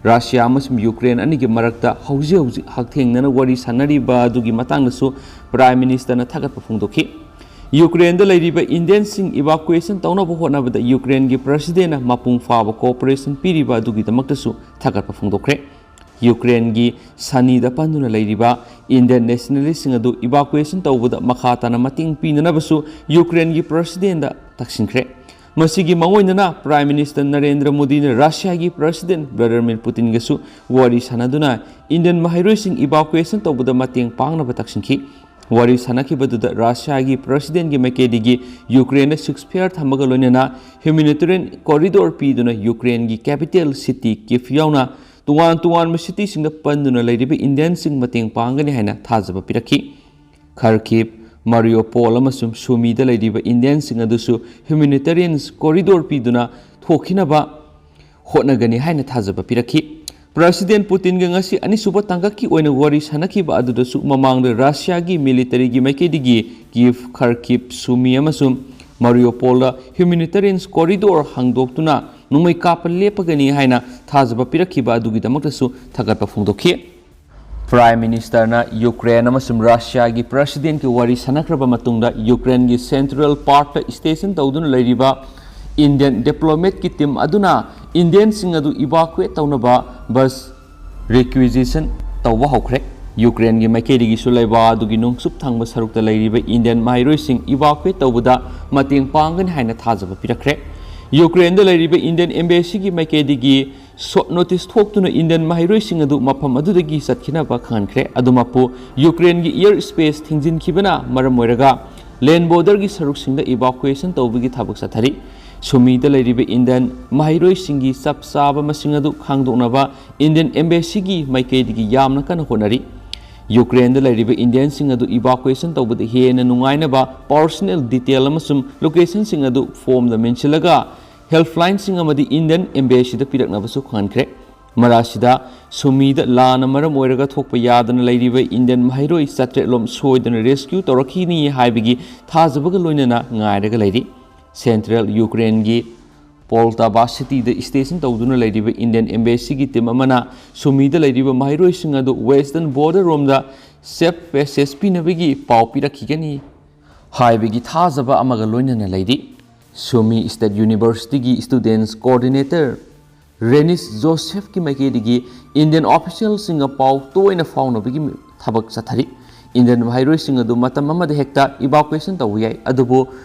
ꯔꯁꯤꯌꯥ ꯑꯃꯁꯨꯡ ꯌꯨꯀ꯭ꯔꯦꯟ ꯑꯅꯤꯒꯤ ꯃꯔꯛꯇ ꯍꯧꯖꯤꯛ ꯍꯧꯖꯤꯛ ꯍꯛꯊꯦꯡꯅꯅ ꯋꯥꯔꯤ ꯁꯥꯟꯅꯔꯤꯕ ꯑꯗꯨꯒꯤ ꯃꯇꯥꯡꯗꯁꯨ ꯄ꯭ꯔꯥꯏꯝ ꯃꯤꯅꯤꯁꯇꯔꯅ ꯊꯥꯒꯠꯄ ꯐꯣꯡꯗꯣꯛꯈꯤ꯫ ꯌꯨꯀ꯭ꯔꯦꯟꯗ ꯂꯩꯔꯤꯕ ꯏꯟꯗꯤꯌꯟꯁꯤꯡ ꯏꯚꯥꯀꯨꯌꯦꯁꯟ ꯇꯧꯅꯕ ꯍꯣꯠꯅꯕꯗ ꯌꯨꯀ꯭ꯔꯦꯟꯒꯤ ꯄ꯭ꯔꯁꯤꯗꯦꯟꯠꯅ ꯃꯄꯨꯡ ꯐꯥꯕ ꯀꯣꯑꯣꯄꯔꯦꯁꯟ ꯄꯤꯔꯤꯕ ꯑꯗꯨꯒꯤꯗꯃꯛꯇꯁꯨ ꯊꯥꯒꯠꯄ ꯐꯣꯡꯗꯣꯛꯈ꯭ꯔꯦ꯫ ꯌꯨꯀ꯭ꯔꯦꯟꯒꯤ ꯁꯅꯤꯗ ꯄꯟꯗꯨꯅ ꯂꯩꯔꯤꯕ ꯏꯟꯗꯤꯌꯟ ꯅꯦꯁꯅꯦꯂꯤꯁꯁꯤꯡ ꯑꯗꯨ ꯏꯚꯥꯀꯨꯌꯦꯁꯟ ꯇꯧꯕꯗ ꯃꯈꯥ ꯇꯥꯅ ꯃꯇꯦꯡ ꯄꯤꯅꯅꯕꯁꯨ ꯌꯨꯀ꯭ꯔꯦꯟꯒꯤ ꯄ꯭ꯔꯁꯤꯗꯦꯟꯠꯗ ꯇꯛꯁꯤꯟꯈ꯭ꯔꯦ꯫ ꯃꯁꯤꯒꯤ ꯃꯥꯡꯑꯣꯏꯅꯅ ꯄ꯭ꯔꯥꯏꯝ ꯃꯤꯅꯤꯁꯇꯔ ꯅꯔꯦꯟꯗ꯭ꯔ ꯃꯣꯗꯤꯅ ꯔꯁꯤꯌꯥꯒꯤ ꯄ꯭ꯔꯁꯤꯗꯦꯟꯠ ꯚ꯭ꯂꯥꯗꯤꯃꯤꯔ ꯄꯨꯇꯤꯟꯒꯁꯨ ꯋꯥꯔꯤ ꯁꯥꯟꯅꯗꯨꯅ ꯏꯟꯗꯤꯌꯟ ꯃꯍꯩꯔꯣꯏꯁꯤꯡ ꯏꯚꯥꯀꯨꯌꯦꯁꯟ ꯇꯧꯕꯗ ꯃꯇꯦꯡ ꯄꯥꯡꯅꯕ ꯇꯛꯁꯤꯟꯈꯤ꯫ ꯋꯥꯔꯤ ꯁꯥꯟꯅꯈꯤꯕꯗꯨꯗ ꯔꯁꯤꯌꯥꯒꯤ ꯄ꯭ꯔꯁꯤꯗꯦꯟꯠꯀꯤ ꯃꯥꯏꯀꯩꯗꯒꯤ ꯌꯨꯀ꯭ꯔꯦꯟꯗ ꯁꯤꯁꯐꯦꯌꯔ ꯊꯝꯕꯒ ꯂꯣꯏꯅꯅ ꯍ꯭ꯌꯨꯃꯦꯅꯤꯇꯦꯔꯤꯌꯟ ꯀꯣꯔꯤꯗꯣꯔ ꯄꯤꯗꯨꯅ ꯌꯨꯀ꯭ꯔꯦꯟꯒꯤ ꯀꯦꯄꯤꯇꯦꯜ ꯁꯤꯇꯤ ꯀꯤꯐ ꯌꯥꯎꯅ ꯇꯣꯉꯥꯟ ꯇꯣꯉꯥꯟꯕ ꯁꯤꯇꯤꯁꯤꯡꯗ ꯄꯟꯗꯨꯅ ꯂꯩꯔꯤꯕ ꯏꯟꯗꯤꯌꯟꯁꯤꯡ ꯃꯇꯦꯡ ꯄꯥꯡꯒꯅꯤ ꯍꯥꯏꯅ ꯊꯥꯖꯕ ꯄꯤꯔꯛꯈꯤ꯫ ꯈꯔꯀꯤꯞ, ꯃꯥꯔꯤꯌꯣꯄꯣꯜ ꯑꯃꯁꯨꯡ ꯁꯨꯃꯤꯗ ꯂꯩꯔꯤꯕ ꯏꯟꯗꯤꯌꯟꯁꯤꯡ ꯑꯗꯨꯁꯨ ꯍ꯭ꯌꯨꯃꯦꯅꯤꯇꯦꯔꯤꯌꯟ ꯀꯣꯔꯤꯗꯣꯔ ꯄꯤꯗꯨꯅ ꯊꯣꯛꯈꯤꯅꯕ ꯍꯣꯠꯅꯒꯅꯤ ꯍꯥꯏꯅ ꯊꯥꯖꯕ ꯄꯤꯔꯛꯈꯤ꯫ ꯄ꯭ꯔꯁꯤꯗꯦꯟꯠ ꯄꯨꯇꯤꯟꯒ ꯉꯁꯤ ꯑꯅꯤꯁꯨꯕ ꯇꯥꯡꯀꯛꯀꯤ ꯑꯣꯏꯅ ꯋꯥꯔꯤ ꯁꯥꯟꯅꯈꯤꯕ ꯑꯗꯨꯗꯁꯨ ꯃꯃꯥꯡꯗ ꯔꯁꯤꯌꯥꯒꯤ ꯃꯤꯂꯤꯇꯔꯤꯒꯤ ꯃꯥꯏꯀꯩꯗꯒꯤ ꯀꯤꯐ, ꯈꯔꯀꯤꯞ, ꯁꯨꯃꯤ ꯑꯃꯁꯨꯡ ꯃꯥꯔꯤꯌꯣꯄꯣꯜꯗ ꯍ꯭ꯌꯨꯃꯦꯅꯤꯇꯦꯔꯤꯌꯟ ꯀꯣꯔꯤꯗꯣꯔ ꯍꯥꯡꯗꯣꯛꯇꯨꯅ ꯅꯣꯡꯃꯩ ꯀꯥꯞꯄ ꯂꯦꯞꯄꯒꯅꯤ ꯍꯥꯏꯅ ꯊꯥꯖꯕ ꯄꯤꯔꯛꯈꯤꯕ ꯑꯗꯨꯒꯤꯗꯃꯛꯇꯁꯨ ꯊꯥꯒꯠꯄ ꯐꯣꯡꯗꯣꯛꯈꯤ꯫ ꯄ꯭ꯔꯥꯏꯝ ꯃꯤꯅꯤꯁꯇꯔꯅ ꯌꯨꯀ꯭ꯔꯦꯟ ꯑꯃꯁꯨꯡ ꯔꯁꯤꯌꯥꯒꯤ ꯄ꯭ꯔꯁꯤꯗꯦꯟꯠꯀꯤ ꯋꯥꯔꯤ ꯁꯥꯟꯅꯈ꯭ꯔꯕ ꯃꯇꯨꯡꯗ ꯌꯨꯀ꯭ꯔꯦꯟꯒꯤ ꯁꯦꯟꯇ꯭ꯔꯦꯜ ꯄꯥꯔꯛꯇ ꯁ꯭ꯇꯦꯁꯟ ꯇꯧꯗꯨꯅ ꯂꯩꯔꯤꯕ ꯏꯟꯗꯤꯌꯟ ꯗꯤꯄ꯭ꯂꯣꯃꯦꯠꯀꯤ ꯇꯤꯝ ꯑꯗꯨꯅ ꯏꯟꯗꯤꯌꯟꯁꯤꯡ ꯑꯗꯨ ꯏꯚꯥꯀꯨꯌꯦꯠ ꯇꯧꯅꯕ ꯕꯁ ꯔꯤꯀ꯭ꯋꯤꯖꯤꯁꯟ ꯇꯧꯕ ꯍꯧꯈ꯭ꯔꯦ꯫ ꯌꯨꯀ꯭ꯔꯦꯟꯒꯤ ꯃꯥꯏꯀꯩꯗꯒꯤꯁꯨ ꯂꯩꯕꯥꯛ ꯑꯗꯨꯒꯤ ꯅꯣꯡꯆꯨꯞ ꯊꯪꯕ ꯁꯔꯨꯛꯇ ꯂꯩꯔꯤꯕ ꯏꯟꯗꯤꯌꯟ ꯃꯍꯩꯔꯣꯏꯁꯤꯡ ꯏꯚꯥꯀ꯭ꯌꯨꯑꯦꯠ ꯇꯧꯕꯗ ꯃꯇꯦꯡ ꯄꯥꯡꯒꯅꯤ ꯍꯥꯏꯅ ꯊꯥꯖꯕ ꯄꯤꯔꯛꯈ꯭ꯔꯦ꯫ ꯌꯨꯀ꯭ꯔꯦꯟꯗ ꯂꯩꯔꯤꯕ ꯏꯟꯗꯤꯌꯟ ꯑꯦꯝꯕꯦꯁꯤꯒꯤ ꯃꯥꯏꯀꯩꯗꯒꯤ ꯁꯣꯔꯠ ꯅꯣꯇꯤꯁ ꯊꯣꯛꯇꯨꯅ ꯏꯟꯗꯤꯌꯟ ꯃꯍꯩꯔꯣꯏꯁꯤꯡ ꯑꯗꯨ ꯃꯐꯝ ꯑꯗꯨꯗꯒꯤ ꯆꯠꯈꯤꯅꯕ ꯈꯪꯍꯟꯈ꯭ꯔꯦ꯫ ꯑꯗꯨꯃꯛꯄꯨ, ꯌꯨꯀ꯭ꯔꯦꯟꯒꯤ ꯏꯌꯔ ꯁ꯭ꯄꯦꯁ ꯊꯤꯡꯖꯤꯟꯈꯤꯕꯅ ꯃꯔꯝ ꯑꯣꯏꯔꯒ ꯂꯦꯟ ꯕꯣꯔꯗꯔꯒꯤ ꯁꯔꯨꯛꯁꯤꯡꯗ ꯏꯚꯥꯀ꯭ꯌꯨꯑꯦꯁꯟ ꯇꯧꯕꯒꯤ ꯊꯕꯛ ꯆꯠꯊꯔꯤ꯫ ꯁꯨꯃꯤꯗ ꯂꯩꯔꯤꯕ ꯏꯟꯗꯤꯌꯟ ꯃꯍꯩꯔꯣꯏꯁꯤꯡꯒꯤ ꯆꯞ ꯆꯥꯕ ꯃꯁꯤꯡ ꯑꯗꯨ ꯈꯪꯗꯣꯛꯅꯕ ꯏꯟꯗꯤꯌꯟ ꯑꯦꯝꯕꯦꯁꯤꯒꯤ ꯃꯥꯏꯀꯩꯗꯒꯤ ꯌꯥꯝꯅ ꯀꯟꯅ ꯍꯣꯠꯅꯔꯤ꯫ ꯌꯨꯀ꯭ꯔꯦꯟꯗ ꯂꯩꯔꯤꯕ ꯏꯟꯗꯤꯌꯟꯁꯤꯡ ꯑꯗꯨ ꯏꯚꯥꯀ꯭ꯌꯨꯑꯦꯁꯟ ꯇꯧꯕꯗ ꯍꯦꯟꯅ ꯅꯨꯡꯉꯥꯏꯅꯕ ꯄꯥꯔꯁꯣꯅꯦꯜ ꯗꯤꯇꯦꯜ ꯑꯃꯁꯨꯡ ꯂꯣꯀꯦꯁꯟꯁꯤꯡ ꯑꯗꯨ ꯐꯣꯔꯝꯗ ꯃꯦꯟꯁꯤꯜꯂꯒ ꯍꯦꯜꯞꯂꯥꯏꯟꯁꯤꯡ ꯑꯃꯗꯤ ꯏꯟꯗꯤꯌꯟ ꯑꯦꯝꯕꯦꯁꯤꯗ ꯄꯤꯔꯛꯅꯕꯁꯨ ꯈꯪꯍꯟꯈ꯭ꯔꯦ꯫ ꯃꯔꯥꯁꯤꯗ ꯁꯨꯃꯤꯗ ꯂꯥꯟꯅ ꯃꯔꯝ ꯑꯣꯏꯔꯒ ꯊꯣꯛꯄ ꯌꯥꯗꯅ ꯂꯩꯔꯤꯕ ꯏꯟꯗꯤꯌꯟ ꯃꯍꯩꯔꯣꯏ ꯆꯥꯇ꯭ꯔꯦꯠꯂꯣꯝ ꯁꯣꯏꯗꯅ ꯔꯦꯁꯀ꯭ꯌꯨ ꯇꯧꯔꯛꯈꯤꯅꯤ ꯍꯥꯏꯕꯒꯤ ꯊꯥꯖꯕꯒ ꯂꯣꯏꯅꯅ ꯉꯥꯏꯔꯒ ꯂꯩꯔꯤ꯫ ꯁꯦꯟꯇ꯭ꯔꯦꯜ ꯌꯨꯀ꯭ꯔꯦꯟꯒꯤ ꯄꯣꯜꯇꯥꯕꯥ ꯁꯤꯇꯤꯗ ꯁ꯭ꯇꯦꯁꯟ ꯇꯧꯗꯨꯅ ꯂꯩꯔꯤꯕ ꯏꯟꯗꯤꯌꯟ ꯑꯦꯝꯕꯦꯁꯤꯒꯤ ꯇꯤꯝ ꯑꯃꯅ ꯁꯨꯃꯤꯗ ꯂꯩꯔꯤꯕ ꯃꯍꯩꯔꯣꯏꯁꯤꯡ ꯑꯗꯨ ꯋꯦꯁꯇꯔꯟ ꯕꯣꯔꯗꯔ ꯔꯣꯝꯗ ꯁꯦꯐ ꯄꯦꯁꯦꯖ ꯄꯤꯅꯕꯒꯤ ꯄꯥꯎ ꯄꯤꯔꯛꯈꯤꯒꯅꯤ ꯍꯥꯏꯕꯒꯤ ꯊꯥꯖꯕ ꯑꯃꯒ ꯂꯣꯏꯅꯅ ꯂꯩꯔꯤ꯫ ꯁꯨꯃꯤ ꯁ꯭ꯇꯦꯠ ꯌꯨꯅꯤꯚꯔꯁꯤꯇꯤꯒꯤ ꯁ꯭ꯇꯨꯗꯦꯟꯠꯁ ꯀꯣꯑꯣꯔꯗꯤꯅꯦꯇꯔ ꯔꯦꯅꯤꯁ ꯖꯣꯁꯦꯐꯀꯤ ꯃꯥꯏꯀꯩꯗꯒꯤ ꯏꯟꯗꯤꯌꯟ ꯑꯣꯐꯤꯁꯤꯌꯦꯜꯁꯤꯡꯒ ꯄꯥꯎ ꯇꯣꯏꯅ ꯐꯥꯎꯅꯕꯒꯤ ꯊꯕꯛ ꯆꯠꯊꯔꯤ꯫ ꯏꯟꯗꯤꯌꯟ ꯃꯍꯩꯔꯣꯏꯁꯤꯡ ꯑꯗꯨ ꯃꯇꯝ ꯑꯃꯗ ꯍꯦꯛꯇ ꯏꯚꯥꯀ꯭ꯌꯨꯑꯦꯁꯟ ꯇꯧꯕ ꯌꯥꯏ, ꯑꯗꯨꯕꯨ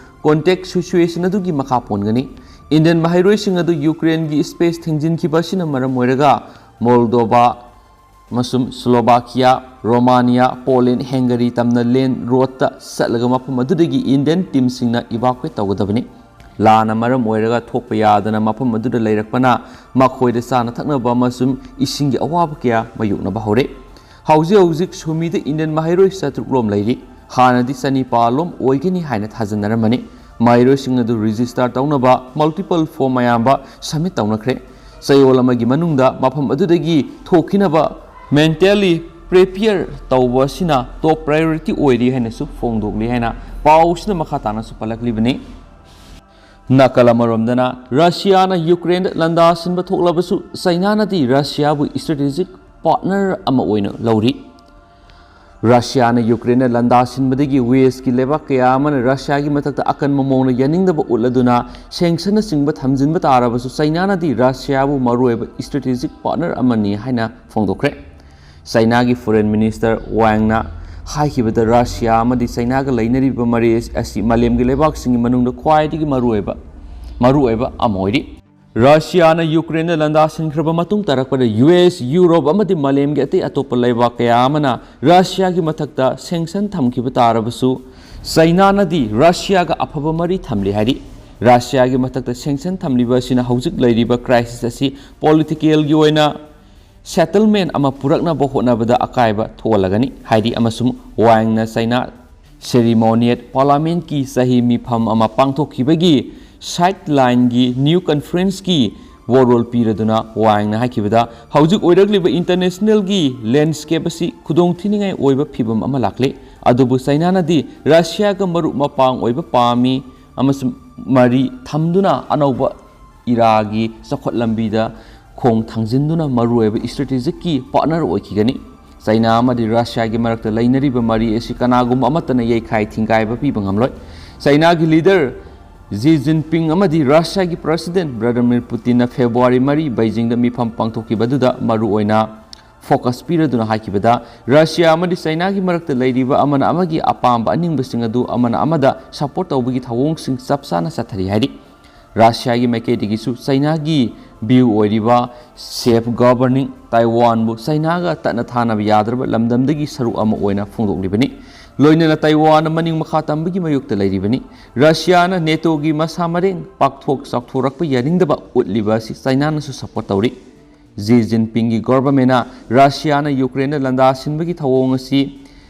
ꯀꯣꯟꯇꯦꯛ ꯁꯤꯆꯨꯑꯦꯁꯟ ꯑꯗꯨꯒꯤ ꯃꯈꯥ ꯄꯣꯟꯒꯅꯤ꯫ ꯏꯟꯗꯤꯌꯟ ꯃꯍꯩꯔꯣꯏꯁꯤꯡ ꯑꯗꯨ ꯌꯨꯀ꯭ꯔꯦꯟꯒꯤ ꯁ꯭ꯄꯦꯁ ꯊꯤꯡꯖꯤꯟꯈꯤꯕ ꯑꯁꯤꯅ ꯃꯔꯝ ꯑꯣꯏꯔꯒ ꯃꯣꯜꯗꯣꯚꯥ ꯑꯃꯁꯨꯡ ꯁ꯭ꯂꯣꯚꯥꯀꯤꯌꯥ, ꯔꯣꯃꯥꯅꯤꯌꯥ, ꯄꯣꯂꯦꯟ, ꯍꯦꯡꯒꯔꯤ ꯇꯝꯅ ꯂꯦꯟ ꯔꯣꯗꯇ ꯆꯠꯂꯒ ꯃꯐꯝ ꯑꯗꯨꯗꯒꯤ ꯏꯟꯗꯤꯌꯟ ꯇꯤꯝꯁꯤꯡꯅ ꯏꯚꯥꯀ꯭ꯌꯨꯑꯦꯠ ꯇꯧꯒꯗꯕꯅꯤ꯫ ꯂꯥꯟꯅ ꯃꯔꯝ ꯑꯣꯏꯔꯒ ꯊꯣꯛꯄ ꯌꯥꯗꯅ ꯃꯐꯝ ꯑꯗꯨꯗ ꯂꯩꯔꯛꯄꯅ ꯃꯈꯣꯏꯗ ꯆꯥꯅ ꯊꯛꯅꯕ ꯑꯃꯁꯨꯡ ꯏꯁꯤꯡꯒꯤ ꯑꯋꯥꯕ ꯀꯌꯥ ꯃꯥꯌꯣꯛꯅꯕ ꯍꯧꯔꯦ꯫ ꯍꯧꯖꯤꯛ ꯍꯧꯖꯤꯛ ꯁꯨꯃꯤꯗ ꯏꯟꯗꯤꯌꯟ ꯃꯍꯩꯔꯣꯏ ꯆꯥꯇ꯭ꯔꯨꯛ ꯂꯣꯝ ꯂꯩꯔꯤ꯫ ꯍꯥꯟꯅꯗꯤ ꯆꯅꯤꯄꯥꯜ ꯂꯣꯝ ꯑꯣꯏꯒꯅꯤ ꯍꯥꯏꯅ ꯊꯥꯖꯅꯔꯝꯕꯅꯤ꯫ ꯃꯍꯩꯔꯣꯏꯁꯤꯡ ꯑꯗꯨ ꯔꯦꯖꯤꯁꯇꯔ ꯇꯧꯅꯕ ꯃꯜꯇꯤꯄꯜ ꯐꯣꯔꯝ ꯑꯌꯥꯝꯕ ꯁꯕꯃꯤꯠ ꯇꯧꯅꯈ꯭ꯔꯦ꯫ ꯆꯌꯣꯜ ꯑꯃꯒꯤ ꯃꯅꯨꯡꯗ ꯃꯐꯝ ꯑꯗꯨꯗꯒꯤ ꯊꯣꯛꯈꯤꯅꯕ ꯃꯦꯟꯇꯦꯜꯂꯤ ꯄ꯭ꯔꯤꯄꯤꯌꯔ ꯇꯧꯕ ꯑꯁꯤꯅ ꯇꯣꯞ ꯄ꯭ꯔꯥꯏꯌꯣꯔꯤꯇꯤ ꯑꯣꯏꯔꯤ ꯍꯥꯏꯅꯁꯨ ꯐꯣꯡꯗꯣꯛꯂꯤ ꯍꯥꯏꯅ ꯄꯥꯎꯁꯤꯅ ꯃꯈꯥ ꯇꯥꯅꯁꯨ ꯄꯜꯂꯛꯂꯤꯕꯅꯤ꯫ ꯅꯥꯀꯜ ꯑꯃꯔꯣꯝꯗꯅ, ꯔꯁꯤꯌꯥꯅ ꯌꯨꯀ꯭ꯔꯦꯟꯗ ꯂꯥꯟꯗꯥ ꯁꯤꯟꯕ ꯊꯣꯛꯂꯕꯁꯨ, ꯆꯩꯅꯥꯅꯗꯤ ꯔꯁꯤꯌꯥꯕꯨ ꯏꯁꯇ꯭ꯔꯦꯇꯦꯖꯤꯛ ꯄꯥꯔꯠꯅꯔ ꯑꯃ ꯑꯣꯏꯅ ꯂꯧꯔꯤ꯫ ꯔꯁꯤꯌꯥꯅ ꯌꯨꯀ꯭ꯔꯦꯟꯗ ꯂꯥꯟꯗꯥ ꯁꯤꯟꯕꯗꯒꯤ ꯋꯦꯁ꯭ꯠꯀꯤ ꯂꯩꯕꯥꯛ ꯀꯌꯥ ꯑꯃꯅ ꯔꯁꯤꯌꯥꯒꯤ ꯃꯊꯛꯇ ꯑꯀꯟꯕ ꯃꯑꯣꯡꯗ ꯌꯥꯅꯤꯡꯗꯕ ꯎꯠꯂꯗꯨꯅ ꯁꯦꯡꯁꯟꯅꯆꯤꯡꯕ ꯊꯝꯖꯤꯟꯕ ꯇꯥꯔꯕꯁꯨ, ꯆꯩꯅꯥꯅꯗꯤ ꯔꯁꯤꯌꯥꯕꯨ ꯃꯔꯨꯑꯣꯏꯕ ꯏꯁꯇ꯭ꯔꯦꯇꯦꯖꯤꯛ ꯄꯥꯔꯠꯅꯔ ꯑꯃꯅꯤ ꯍꯥꯏꯅ ꯐꯣꯡꯗꯣꯛꯈ꯭ꯔꯦ꯫ ꯆꯩꯅꯥꯒꯤ Foreign Minister ꯋꯥꯡꯅ ꯍꯥꯏꯈꯤꯕꯗ, ꯔꯁꯤꯌꯥ ꯑꯃꯗꯤ ꯆꯩꯅꯥꯒ ꯂꯩꯅꯔꯤꯕ ꯃꯔꯤ ꯑꯁꯤ ꯃꯥꯂꯦꯝꯒꯤ ꯂꯩꯕꯥꯛꯁꯤꯡꯒꯤ ꯃꯅꯨꯡꯗ ꯈ꯭ꯋꯥꯏꯗꯒꯤ ꯃꯔꯨꯑꯣꯏꯕ, ꯃꯔꯨꯑꯣꯏꯕ ꯑꯃ ꯑꯣꯏꯔꯤ꯫ ꯔꯁꯤꯌꯥꯅ ꯌꯨꯀ꯭ꯔꯦꯟꯗ ꯂꯥꯟꯗꯥꯁꯤꯟꯈ꯭ꯔꯕ ꯃꯇꯨꯡ ꯇꯥꯔꯛꯄꯗ, ꯌꯨ ꯑꯦꯁ, ꯌꯨꯔꯣꯞ ꯑꯃꯗꯤ ꯃꯥꯂꯦꯝꯒꯤ ꯑꯇꯩ ꯑꯇꯣꯞꯄ ꯂꯩꯕꯥꯛ ꯀꯌꯥ ꯑꯃꯅ ꯔꯁꯤꯌꯥꯒꯤ ꯃꯊꯛꯇ sanction ꯊꯝꯈꯤꯕ ꯇꯥꯔꯕꯁꯨ, ꯆꯩꯅꯥꯅꯗꯤ ꯔꯁꯤꯌꯥꯒ ꯑꯐꯕ ꯃꯔꯤ ꯊꯝꯂꯤ ꯍꯥꯏꯔꯤ꯫ ꯔꯁꯤꯌꯥꯒꯤ ꯃꯊꯛꯇ sanction ꯊꯝꯂꯤꯕ ꯑꯁꯤꯅ ꯍꯧꯖꯤꯛ ꯂꯩꯔꯤꯕ crisis ꯑꯁꯤ politicalꯒꯤ ꯑꯣꯏꯅ settlement ꯑꯃ ꯄꯨꯔꯛꯅꯕ ꯍꯣꯠꯅꯕꯗ ꯑꯀꯥꯏꯕ ꯊꯣꯛꯍꯜꯂꯒꯅꯤ ꯍꯥꯏꯔꯤ, ꯑꯃꯁꯨꯡ ꯋꯥꯡꯅ ꯆꯩꯅꯥ ceremonial parliamentꯀꯤ ꯆꯍꯤ ꯃꯤꯐꯝ ꯑꯃ ꯄꯥꯡꯊꯣꯛꯈꯤꯕꯒꯤ sidelineꯒꯤ new conferenceꯀꯤ ꯋꯥꯔꯣꯜ ꯄꯤꯔꯗꯨꯅ ꯋꯥꯡꯅ ꯍꯥꯏꯈꯤꯕꯗ, ꯍꯧꯖꯤꯛ ꯑꯣꯏꯔꯛꯂꯤꯕ internationalꯒꯤ landscape ꯑꯁꯤ ꯈꯨꯗꯣꯡꯊꯤꯅꯤꯡꯉꯥꯏ ꯑꯣꯏꯕ ꯐꯤꯚꯝ ꯑꯃ ꯂꯥꯛꯂꯦ, ꯑꯗꯨꯕꯨ ꯆꯩꯅꯥꯅꯗꯤ ꯔꯁꯤꯌꯥꯒ ꯃꯔꯨꯞ ꯃꯄꯥꯡ ꯑꯣꯏꯕ ꯄꯥꯝꯃꯤ ꯑꯃꯁꯨꯡ ꯃꯔꯤ ꯊꯝꯗꯨꯅ ꯑꯅꯧꯕ eraꯒꯤ ꯆꯥꯎꯈꯠ ꯂꯝꯕꯤꯗ ꯈꯣꯡ ꯊꯥꯡꯖꯤꯟꯗꯨꯅ ꯃꯔꯨꯑꯣꯏꯕ strategicꯀꯤ partner ꯑꯣꯏꯈꯤꯒꯅꯤ꯫ ꯆꯩꯅꯥ ꯑꯃꯗꯤ ꯔꯁꯤꯌꯥꯒꯤ ꯃꯔꯛꯇ ꯂꯩꯅꯔꯤꯕ ꯃꯔꯤ ꯑꯁꯤ ꯀꯅꯥꯒꯨꯝꯕ ꯑꯃꯠꯇꯅ ꯌꯩꯈꯥꯏ ꯊꯤꯡꯒꯥꯏꯕ ꯄꯤꯕ ꯉꯝꯂꯣꯏ꯫ ꯆꯩꯅꯥꯒꯤ leader Xi Jinping ꯑꯃꯗꯤ ꯔꯁꯤꯌꯥꯒꯤ President Vladimir Putinꯅ February ꯃꯔꯤ ꯕꯩꯖꯤꯡꯗ ꯃꯤꯐꯝ ꯄꯥꯡꯊꯣꯛꯈꯤꯕꯗꯨꯗ ꯃꯔꯨꯑꯣꯏꯅ focus ꯄꯤꯔꯗꯨꯅ ꯍꯥꯏꯈꯤꯕꯗ, ꯔꯁꯤꯌꯥ ꯑꯃꯗꯤ ꯆꯩꯅꯥꯒꯤ ꯃꯔꯛꯇ ꯂꯩꯔꯤꯕ ꯑꯃꯅ ꯑꯃꯒꯤ ꯑꯄꯥꯝꯕ ꯑꯅꯤꯡꯕꯁꯤꯡ ꯑꯗꯨ ꯑꯃꯅ ꯑꯃꯗ support ꯇꯧꯕꯒꯤ ꯊꯧꯑꯣꯡꯁꯤꯡ ꯆꯞ ꯆꯥꯅ ꯆꯠꯊꯔꯤ ꯍꯥꯏꯔꯤ꯫ ꯔꯁꯤꯌꯥꯒꯤ ꯃꯥꯏꯀꯩꯗꯒꯤꯁꯨ ꯆꯩꯅꯥꯒꯤ view ꯑꯣꯏꯔꯤꯕ self governing ꯇꯥꯏꯋꯥꯟꯕꯨ ꯆꯩꯅꯥꯒ ꯇꯠꯅ ꯊꯥꯅꯕ ꯌꯥꯗ꯭ꯔꯕ ꯂꯝꯗꯝꯗꯒꯤ ꯁꯔꯨꯛ ꯑꯃ ꯑꯣꯏꯅ ꯐꯣꯡꯗꯣꯛꯂꯤꯕꯅꯤ꯫ ꯂꯣꯏꯅꯅ ꯇꯥꯏꯋꯥꯟꯅ ꯃꯅꯤꯡ ꯃꯈꯥ ꯇꯝꯕꯒꯤ ꯃꯥꯌꯣꯛꯇ ꯂꯩꯔꯤꯕꯅꯤ꯫ ꯔꯁꯤꯌꯥꯅ NATOꯒꯤ ꯃꯁꯥ ꯃꯔꯦꯡ ꯄꯥꯛꯊꯣꯛ ꯆꯥꯎꯊꯣꯔꯛꯄ ꯌꯥꯅꯤꯡꯗꯕ ꯎꯠꯂꯤꯕ ꯑꯁꯤ ꯆꯩꯅꯥꯅꯁꯨ support ꯇꯧꯔꯤ꯫ Xi Jinpingꯒꯤ governmentꯅ ꯔꯁꯤꯌꯥꯅ ꯌꯨꯀ꯭ꯔꯦꯟꯗ ꯂꯥꯟꯗꯥꯁꯤꯟꯕꯒꯤ ꯊꯧꯑꯣꯡ ꯑꯁꯤ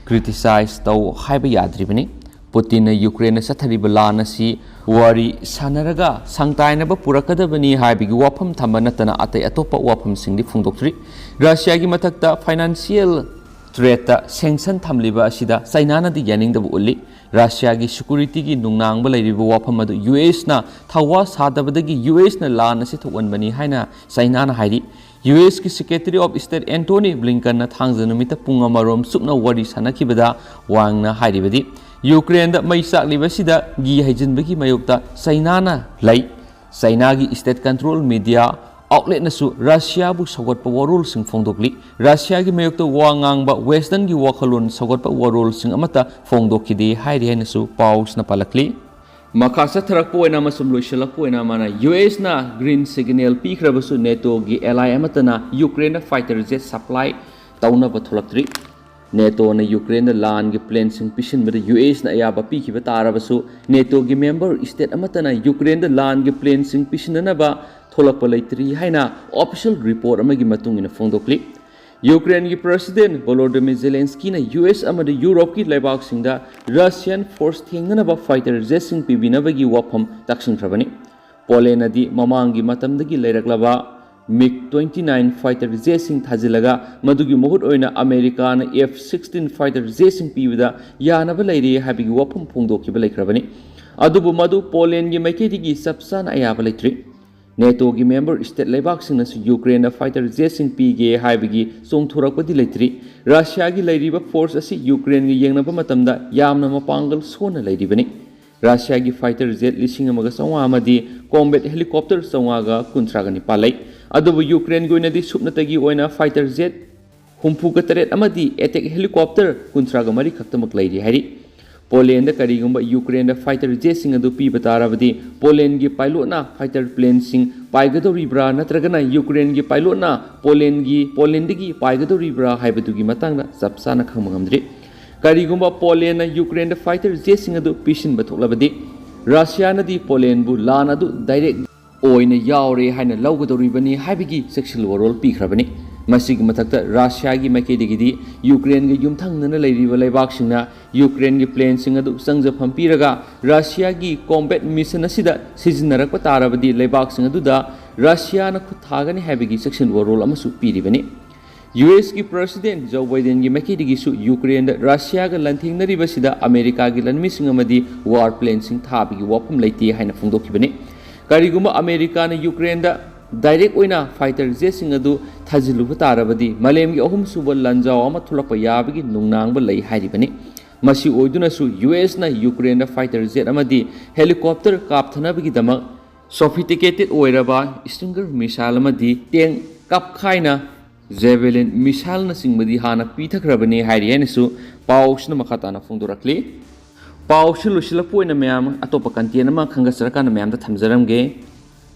criticize ꯇꯧ ꯍꯥꯏꯕ ꯌꯥꯗ꯭ꯔꯤꯕꯅꯤ꯫ ꯄꯨꯇꯤꯟꯅ ꯌꯨꯀ꯭ꯔꯦꯟꯗ ꯆꯠꯊꯔꯤꯕ ꯂꯥꯟ ꯑꯁꯤ ꯋꯥꯔꯤ ꯁꯥꯟꯅꯔꯒ ꯁꯪꯇꯥꯏꯅꯕ ꯄꯨꯔꯛꯀꯗꯕꯅꯤ ꯍꯥꯏꯕꯒꯤ ꯋꯥꯐꯝ ꯊꯝꯕ ꯅꯠꯇꯅ ꯑꯇꯩ ꯑꯇꯣꯞꯄ ꯋꯥꯐꯝꯁꯤꯡꯗꯤ ꯐꯣꯡꯗꯣꯛꯇ꯭ꯔꯤ꯫ ꯔꯁꯤꯌꯥꯒꯤ ꯃꯊꯛꯇ financial threatꯇ sanction ꯊꯝꯂꯤꯕ ꯑꯁꯤꯗ ꯆꯩꯅꯥꯅꯗꯤ ꯌꯥꯅꯤꯡꯗꯕ ꯎꯠꯂꯤ꯫ ꯔꯁꯤꯌꯥꯒꯤ securityꯒꯤ ꯅꯨꯡꯅꯥꯡꯕ ꯂꯩꯔꯤꯕ ꯋꯥꯐꯝ ꯑꯗꯨ ꯌꯨ ꯑꯦꯁꯅ ꯊꯧꯋꯥ ꯁꯥꯗꯕꯗꯒꯤ ꯌꯨ ꯑꯦꯁꯅ ꯂꯥꯟ ꯑꯁꯤ ꯊꯣꯛꯍꯟꯕꯅꯤ ꯍꯥꯏꯅ ꯆꯩꯅꯥꯅ ꯍꯥꯏꯔꯤ꯫ ꯌꯨ ꯑꯦꯁꯀꯤ Secretary of State Antony Blinkenꯅ ꯊꯥꯡꯖ ꯅꯨꯃꯤꯠꯇ ꯄꯨꯡ ꯑꯃꯔꯣꯝ ꯆꯨꯞꯅ ꯋꯥꯔꯤ ꯁꯥꯟꯅꯈꯤꯕꯗ ꯋꯥꯡꯅ ꯍꯥꯏꯔꯤꯕꯗꯤ, ꯌꯨꯀ꯭ꯔꯦꯟꯗ ꯃꯩ ꯆꯥꯛꯂꯤꯕꯁꯤꯗ ꯒꯤ ꯍꯩꯖꯤꯟꯕꯒꯤ ꯃꯥꯌꯣꯛꯇ ꯆꯩꯅꯥꯅ ꯂꯩ꯫ ꯆꯩꯅꯥꯒꯤ state control media ꯑꯥꯎꯠꯂꯦꯠꯅꯁꯨ ꯔꯁꯤꯌꯥꯕꯨ ꯁꯧꯒꯠꯄ ꯋꯥꯔꯣꯜꯁꯤꯡ ꯐꯣꯡꯗꯣꯛꯂꯤ꯫ ꯔꯁꯤꯌꯥꯒꯤ ꯃꯥꯌꯣꯛꯇ ꯋꯥ ꯉꯥꯡꯕ ꯋꯦꯁꯇꯔꯟꯒꯤ ꯋꯥꯈꯜꯂꯣꯟ ꯁꯧꯒꯠꯄ ꯋꯥꯔꯣꯜꯁꯤꯡ ꯑꯃꯠꯇ ꯐꯣꯡꯗꯣꯛꯈꯤꯗꯦ ꯍꯥꯏꯔꯤ ꯍꯥꯏꯅꯁꯨ ꯄꯥꯎꯁꯤꯅ ꯄꯥꯜꯂꯛꯂꯤ꯫ ꯃꯈꯥ ꯆꯠꯊꯔꯛꯄ ꯑꯣꯏꯅ ꯑꯃꯁꯨꯡ ꯂꯣꯏꯁꯤꯜꯂꯛꯄ ꯑꯣꯏꯅ ꯃꯥꯅ ꯌꯨ ꯑꯦꯁꯅ ꯒ꯭ꯔꯤꯟ ꯁꯤꯒꯅꯦꯜ ꯄꯤꯈ꯭ꯔꯕꯁꯨ ꯅꯦꯇꯣꯒꯤ ꯑꯦꯂꯥꯏ ꯑꯃꯠꯇꯅ ꯌꯨꯀ꯭ꯔꯦꯟꯗ ꯐꯥꯏꯇꯔ ꯖꯦꯠ ꯁꯄ꯭ꯂꯥꯏ ꯇꯧꯅꯕ ꯊꯣꯛꯂꯛꯇ꯭ꯔꯤ꯫ ꯅꯦꯇꯣꯅ ꯌꯨꯀ꯭ꯔꯦꯟꯗ ꯂꯥꯟꯒꯤ ꯄ꯭ꯂꯦꯟꯁꯤꯡ ꯄꯤꯁꯤꯟꯕꯗ ꯌꯨ ꯑꯦꯁꯅ ꯑꯌꯥꯕ ꯄꯤꯈꯤꯕ ꯇꯥꯔꯕꯁꯨ ꯅꯦꯇꯣꯒꯤ ꯃꯦꯝꯕꯔ ꯁ꯭ꯇꯦꯠ ꯑꯃꯠꯇꯅ ꯌꯨꯀ꯭ꯔꯦꯟꯗ ꯂꯥꯟꯒꯤ ꯄ꯭ꯂꯦꯟꯁꯤꯡ ꯄꯤꯁꯤꯟꯅꯅꯕ ꯊꯣꯛꯂꯛꯄ ꯂꯩꯇ꯭ꯔꯤ ꯍꯥꯏꯅ ꯑꯣꯐꯤꯁꯤꯌꯦꯜ ꯔꯤꯄꯣꯔꯠ ꯑꯃꯒꯤ ꯃꯇꯨꯡ ꯏꯟꯅ ꯐꯣꯡꯗꯣꯛꯂꯤ꯫ ꯌꯨꯀ꯭ꯔꯦꯟꯒꯤ ꯄ꯭ꯔꯁꯤꯗꯦꯟ ꯚꯣꯂꯣꯗꯤꯃꯤꯔ ꯖꯦꯂꯦꯟꯁꯀꯤꯅ ꯌꯨ ꯑꯦꯁ ꯑꯃꯗꯤ ꯌꯨꯔꯣꯞꯀꯤ ꯂꯩꯕꯥꯛꯁꯤꯡꯗ ꯔꯁꯤꯌꯥꯟ ꯐꯣꯔꯁ ꯊꯦꯡꯅꯅꯕ ꯐꯥꯏꯇꯔ ꯖꯦꯠꯁꯤꯡ ꯄꯤꯕꯤꯅꯕꯒꯤ ꯋꯥꯐꯝ ꯇꯥꯛꯁꯤꯟꯈ꯭ꯔꯕꯅꯤ꯫ ꯄꯣꯂꯦꯟꯅꯗꯤ ꯃꯃꯥꯡꯒꯤ ꯃꯇꯝꯗꯒꯤ ꯂꯩꯔꯛꯂꯕ ꯃꯤꯒ ꯇ꯭ꯋꯦꯟꯇꯤ ꯅꯥꯏꯟ ꯐꯥꯏꯇꯔ ꯖꯦꯠꯁꯤꯡ ꯊꯥꯖꯤꯜꯂꯒ ꯃꯗꯨꯒꯤ ꯃꯍꯨꯠ ꯑꯣꯏꯅ ꯑꯃꯦꯔꯤꯀꯥꯅ ꯑꯦꯐ ꯁꯤꯛꯁꯇꯤꯟ ꯐꯥꯏꯇꯔ ꯖꯦꯠꯁꯤꯡ ꯄꯤꯕꯗ ꯌꯥꯅꯕ ꯂꯩꯔꯦ ꯍꯥꯏꯕꯒꯤ ꯋꯥꯐꯝ ꯐꯣꯡꯗꯣꯛꯈꯤꯕ ꯂꯩꯈ꯭ꯔꯕꯅꯤ꯫ ꯑꯗꯨꯕꯨ ꯃꯗꯨ ꯄꯣꯂꯦꯟꯒꯤ ꯃꯥꯏꯀꯩꯗꯒꯤ ꯆꯞ ꯆꯥꯅ ꯑꯌꯥꯕ ꯂꯩꯇ꯭ꯔꯤ꯫ ꯅꯦꯇꯣꯒꯤ ꯃꯦꯝꯕꯔ ꯁ꯭ꯇꯦꯠ ꯂꯩꯕꯥꯛꯁꯤꯡꯅꯁꯨ ꯌꯨꯀ꯭ꯔꯦꯟꯗ ꯐꯥꯏꯇꯔ ꯖꯦꯠꯁꯤꯡ ꯄꯤꯒꯦ ꯍꯥꯏꯕꯒꯤ ꯆꯣꯡꯊꯣꯔꯛꯄꯗꯤ ꯂꯩꯇ꯭ꯔꯤ꯫ ꯔꯁꯤꯌꯥꯒꯤ ꯂꯩꯔꯤꯕ ꯐꯣꯔꯁ ꯑꯁꯤ ꯌꯨꯀ꯭ꯔꯦꯟꯒ ꯌꯦꯡꯅꯕ ꯃꯇꯝꯗ ꯌꯥꯝꯅ ꯃꯄꯥꯡꯒꯜ ꯁꯣꯟꯅ ꯂꯩꯔꯤꯕꯅꯤ꯫ ꯔꯁꯤꯌꯥꯒꯤ ꯐꯥꯏꯇꯔ ꯖꯦꯠ ꯂꯤꯁꯤꯡ ꯑꯃꯒ ꯆꯥꯝꯃꯉꯥ ꯑꯃꯗꯤ ꯀꯣꯝꯕꯦꯠ ꯍꯦꯂꯤꯀꯣꯞꯇꯔ ꯆꯥꯝꯃꯉꯥꯒ ꯀꯨꯟꯊ꯭ꯔꯥꯒ ꯅꯤꯄꯥꯜ ꯂꯩ꯫ ꯑꯗꯨꯕꯨ ꯌꯨꯀ꯭ꯔꯦꯟꯒꯤ ꯑꯣꯏꯅꯗꯤ ꯁꯨꯞꯅꯇꯒꯤ ꯑꯣꯏꯅ ꯐꯥꯏꯇꯔ ꯖꯦꯠ ꯍꯨꯝꯐꯨꯒ ꯇꯔꯦꯠ ꯑꯃꯗꯤ ꯑꯦꯇꯦꯛ ꯍꯦꯂꯤꯀꯣꯞꯇꯔ ꯀꯨꯟꯊ꯭ꯔꯥꯒ ꯃꯔꯤ ꯈꯛꯇꯃꯛ ꯂꯩꯔꯤ ꯍꯥꯏꯔꯤ꯫ ꯄꯣꯂꯦꯟꯗ ꯀꯔꯤꯒꯨꯝꯕ ꯌꯨꯀ꯭ꯔꯦꯟꯗ ꯐꯥꯏꯇꯔ ꯖꯦꯠꯁꯤꯡ ꯑꯗꯨ ꯄꯤꯕ ꯇꯥꯔꯕꯗꯤ ꯄꯣꯂꯦꯟꯒꯤ ꯄꯥꯏꯂꯣꯠꯅ ꯐꯥꯏꯇꯔ ꯄ꯭ꯂꯦꯟꯁꯤꯡ ꯄꯥꯏꯒꯗꯧꯔꯤꯕ꯭ꯔꯥ ꯅꯠꯇ꯭ꯔꯒꯅ ꯌꯨꯀ꯭ꯔꯦꯟꯒꯤ ꯄꯥꯏꯂꯣꯠꯅ ꯄꯣꯂꯦꯟꯒꯤ, ꯄꯣꯂꯦꯟꯗꯒꯤ ꯄꯥꯏꯒꯗꯧꯔꯤꯕ꯭ꯔꯥ ꯍꯥꯏꯕꯗꯨꯒꯤ ꯃꯇꯥꯡꯗ ꯆꯞ ꯆꯥꯅ ꯈꯪꯕ ꯉꯝꯗ꯭ꯔꯤ꯫ ꯀꯔꯤꯒꯨꯝꯕ ꯄꯣꯂꯦꯟꯅ ꯌꯨꯀ꯭ꯔꯦꯟꯗ ꯐꯥꯏꯇꯔ ꯖꯦꯠꯁꯤꯡ ꯑꯗꯨ ꯄꯤꯁꯤꯟꯕ ꯊꯣꯛꯂꯕꯗꯤ ꯔꯁꯤꯌꯥꯅꯗꯤ ꯄꯣꯂꯦꯟꯕꯨ ꯂꯥꯟ ꯑꯗꯨ ꯗꯥꯏꯔꯦꯛ ꯑꯣꯏꯅ ꯌꯥꯎꯔꯦ ꯍꯥꯏꯅ ꯂꯧꯒꯗꯧꯔꯤꯕꯅꯤ ꯍꯥꯏꯕꯒꯤ ꯆꯦꯛꯁꯤꯜ ꯋꯥꯔꯣꯜ ꯄꯤꯈ꯭ꯔꯕꯅꯤ꯫ ꯃꯁꯤꯒꯤ ꯃꯊꯛꯇ ꯔꯁꯤꯌꯥꯒꯤ ꯃꯥꯏꯀꯩꯗꯒꯤꯗꯤ ꯌꯨꯀ꯭ꯔꯦꯟꯒ ꯌꯨꯝꯊꯪꯅꯅ ꯂꯩꯔꯤꯕ ꯂꯩꯕꯥꯛꯁꯤꯡꯅ ꯌꯨꯀ꯭ꯔꯦꯟꯒꯤ ꯄ꯭ꯂꯦꯟꯁꯤꯡ ꯑꯗꯨ ꯆꯪꯖꯐꯝ ꯄꯤꯔꯒ ꯔꯁꯤꯌꯥꯒꯤ ꯀꯣꯝꯕꯦꯠ ꯃꯤꯁꯟ ꯑꯁꯤꯗ ꯁꯤꯖꯤꯟꯅꯔꯛꯄ ꯇꯥꯔꯕꯗꯤ ꯂꯩꯕꯥꯛꯁꯤꯡ ꯑꯗꯨꯗ ꯔꯁꯤꯌꯥꯅ ꯈꯨꯠ ꯊꯥꯒꯅꯤ ꯍꯥꯏꯕꯒꯤ ꯆꯦꯛꯁꯤꯜ ꯋꯥꯔꯣꯜ ꯑꯃꯁꯨ ꯄꯤꯔꯤꯕꯅꯤ꯫ ꯌꯨ ꯑꯦꯁꯀꯤ ꯄ꯭ꯔꯁꯤꯗꯦꯟ ꯖꯣ ꯕꯥꯏꯗꯦꯟꯒꯤ ꯃꯥꯏꯀꯩꯗꯒꯤꯁꯨ ꯌꯨꯀ꯭ꯔꯦꯟꯗ ꯔꯁꯤꯌꯥꯒ ꯂꯥꯟꯊꯦꯡꯅꯔꯤꯕꯁꯤꯗ ꯑꯃꯦꯔꯤꯀꯥꯒꯤ ꯂꯥꯟꯃꯤꯁꯤꯡ ꯑꯃꯗꯤ ꯋꯥꯔ ꯄ꯭ꯂꯦꯟꯁꯤꯡ ꯊꯥꯕꯒꯤ ꯋꯥꯐꯝ ꯂꯩꯇꯦ ꯍꯥꯏꯅ ꯐꯣꯡꯗꯣꯛꯈꯤꯕꯅꯤ꯫ ꯀꯔꯤꯒꯨꯝꯕ ꯑꯃꯦꯔꯤꯀꯥꯅ ꯌꯨꯀ꯭ꯔꯦꯟꯗ ꯗꯥꯏꯔꯦꯛ ꯑꯣꯏꯅ ꯐꯥꯏꯇꯔ ꯖꯦꯠꯁꯤꯡ ꯑꯗꯨ ꯊꯥꯖꯤꯜꯂꯨꯕ ꯇꯥꯔꯕꯗꯤ ꯃꯥꯂꯦꯝꯒꯤ ꯑꯍꯨꯝꯁꯨꯕ ꯂꯥꯟꯖꯥꯎ ꯑꯃ ꯊꯣꯛꯂꯛꯄ ꯌꯥꯕꯒꯤ ꯅꯨꯡꯅꯥꯡꯕ ꯂꯩ ꯍꯥꯏꯔꯤꯕꯅꯤ꯫ ꯃꯁꯤ ꯑꯣꯏꯗꯨꯅꯁꯨ ꯌꯨ ꯑꯦꯁꯅ ꯌꯨꯀ꯭ꯔꯦꯟꯗ ꯐꯥꯏꯇꯔ ꯖꯦꯠ ꯑꯃꯗꯤ ꯍꯦꯂꯤꯀꯣꯞꯇꯔ ꯀꯥꯞꯊꯅꯕꯒꯤꯗꯃꯛ Sophisticated ꯑꯣꯏꯔꯕ Stinger missile ꯑꯃꯗꯤ tank ꯀꯥꯞꯈꯥꯏꯅ Javelin missileꯅꯆꯤꯡꯕꯗꯤ ꯍꯥꯟꯅ ꯄꯤꯊꯈ꯭ꯔꯕꯅꯤ ꯍꯥꯏꯔꯤ ꯍꯥꯏꯅꯁꯨ ꯄꯥꯎꯁꯤꯅ ꯃꯈꯥ ꯇꯥꯅ ꯐꯣꯡꯗꯣꯔꯛꯂꯤ꯫ ꯄꯥꯎꯁꯤ ꯂꯣꯏꯁꯤꯜꯂꯛꯄ ꯑꯣꯏꯅ ꯃꯌꯥꯝ ꯑꯇꯣꯞꯄ content ꯑꯃ ꯈꯪꯒꯠꯆꯔꯀꯥꯟꯗ ꯃꯌꯥꯝꯗ ꯊꯝꯖꯔꯝꯒꯦ꯫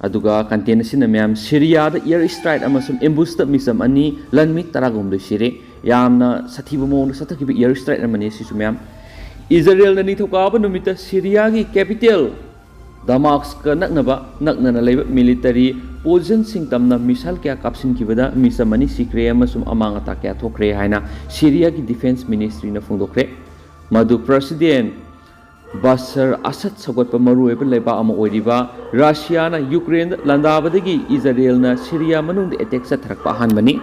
ꯑꯗꯨꯒ content ꯑꯁꯤꯅ ꯃꯌꯥꯝ ꯁꯤꯔꯤꯌꯥꯗ air strike ꯑꯃꯁꯨꯡ ambushꯇ ꯃꯤꯆꯝ ꯑꯅꯤ, ꯂꯟꯃꯤ ꯇꯔꯥꯒꯍꯨꯝꯗꯣꯏ ꯁꯤꯔꯦ꯫ ꯌꯥꯝꯅ ꯁꯥꯊꯤꯕ ꯃꯑꯣꯡꯗ ꯆꯠꯊꯈꯤꯕ air strike ꯑꯃꯅꯤ ꯁꯤꯁꯨ ꯃꯌꯥꯝ꯫ ꯏꯖꯔꯦꯜꯅ ꯅꯤꯡꯊꯧꯀꯥꯕ ꯅꯨꯃꯤꯠꯇ ꯁꯤꯔꯤꯌꯥꯒꯤ capital ꯗꯃꯥꯁꯀ ꯅꯛꯅꯕ ꯅꯛꯅꯅ ꯂꯩꯕ military positionꯁꯤꯡ ꯇꯝꯅ missile ꯀꯌꯥ ꯀꯥꯞꯁꯤꯟꯈꯤꯕꯗ ꯃꯤꯆꯝ ꯑꯅꯤ ꯁꯤꯈ꯭ꯔꯦ ꯑꯃꯁꯨꯡ ꯑꯃꯥꯡ ꯑꯇꯥ ꯀꯌꯥ ꯊꯣꯛꯈ꯭ꯔꯦ ꯍꯥꯏꯅ ꯁꯤꯔꯤꯌꯥꯒꯤ defence ministryꯅ ꯐꯣꯡꯗꯣꯛꯈ꯭ꯔꯦ꯫ ꯃꯗꯨ President ꯕꯁꯔ ꯑꯁꯗ ꯁꯧꯒꯠꯄ ꯃꯔꯨꯑꯣꯏꯕ ꯂꯩꯕꯥꯛ ꯑꯃ ꯑꯣꯏꯔꯤꯕ ꯔꯁꯤꯌꯥꯅ ꯌꯨꯀ꯭ꯔꯦꯟꯗ ꯂꯥꯟꯗꯥꯕꯗꯒꯤ ꯏꯖꯔꯦꯜꯅ ꯁꯤꯔꯤꯌꯥ ꯃꯅꯨꯡꯗ attack ꯆꯠꯊꯔꯛꯄ ꯑꯍꯥꯟꯕꯅꯤ꯫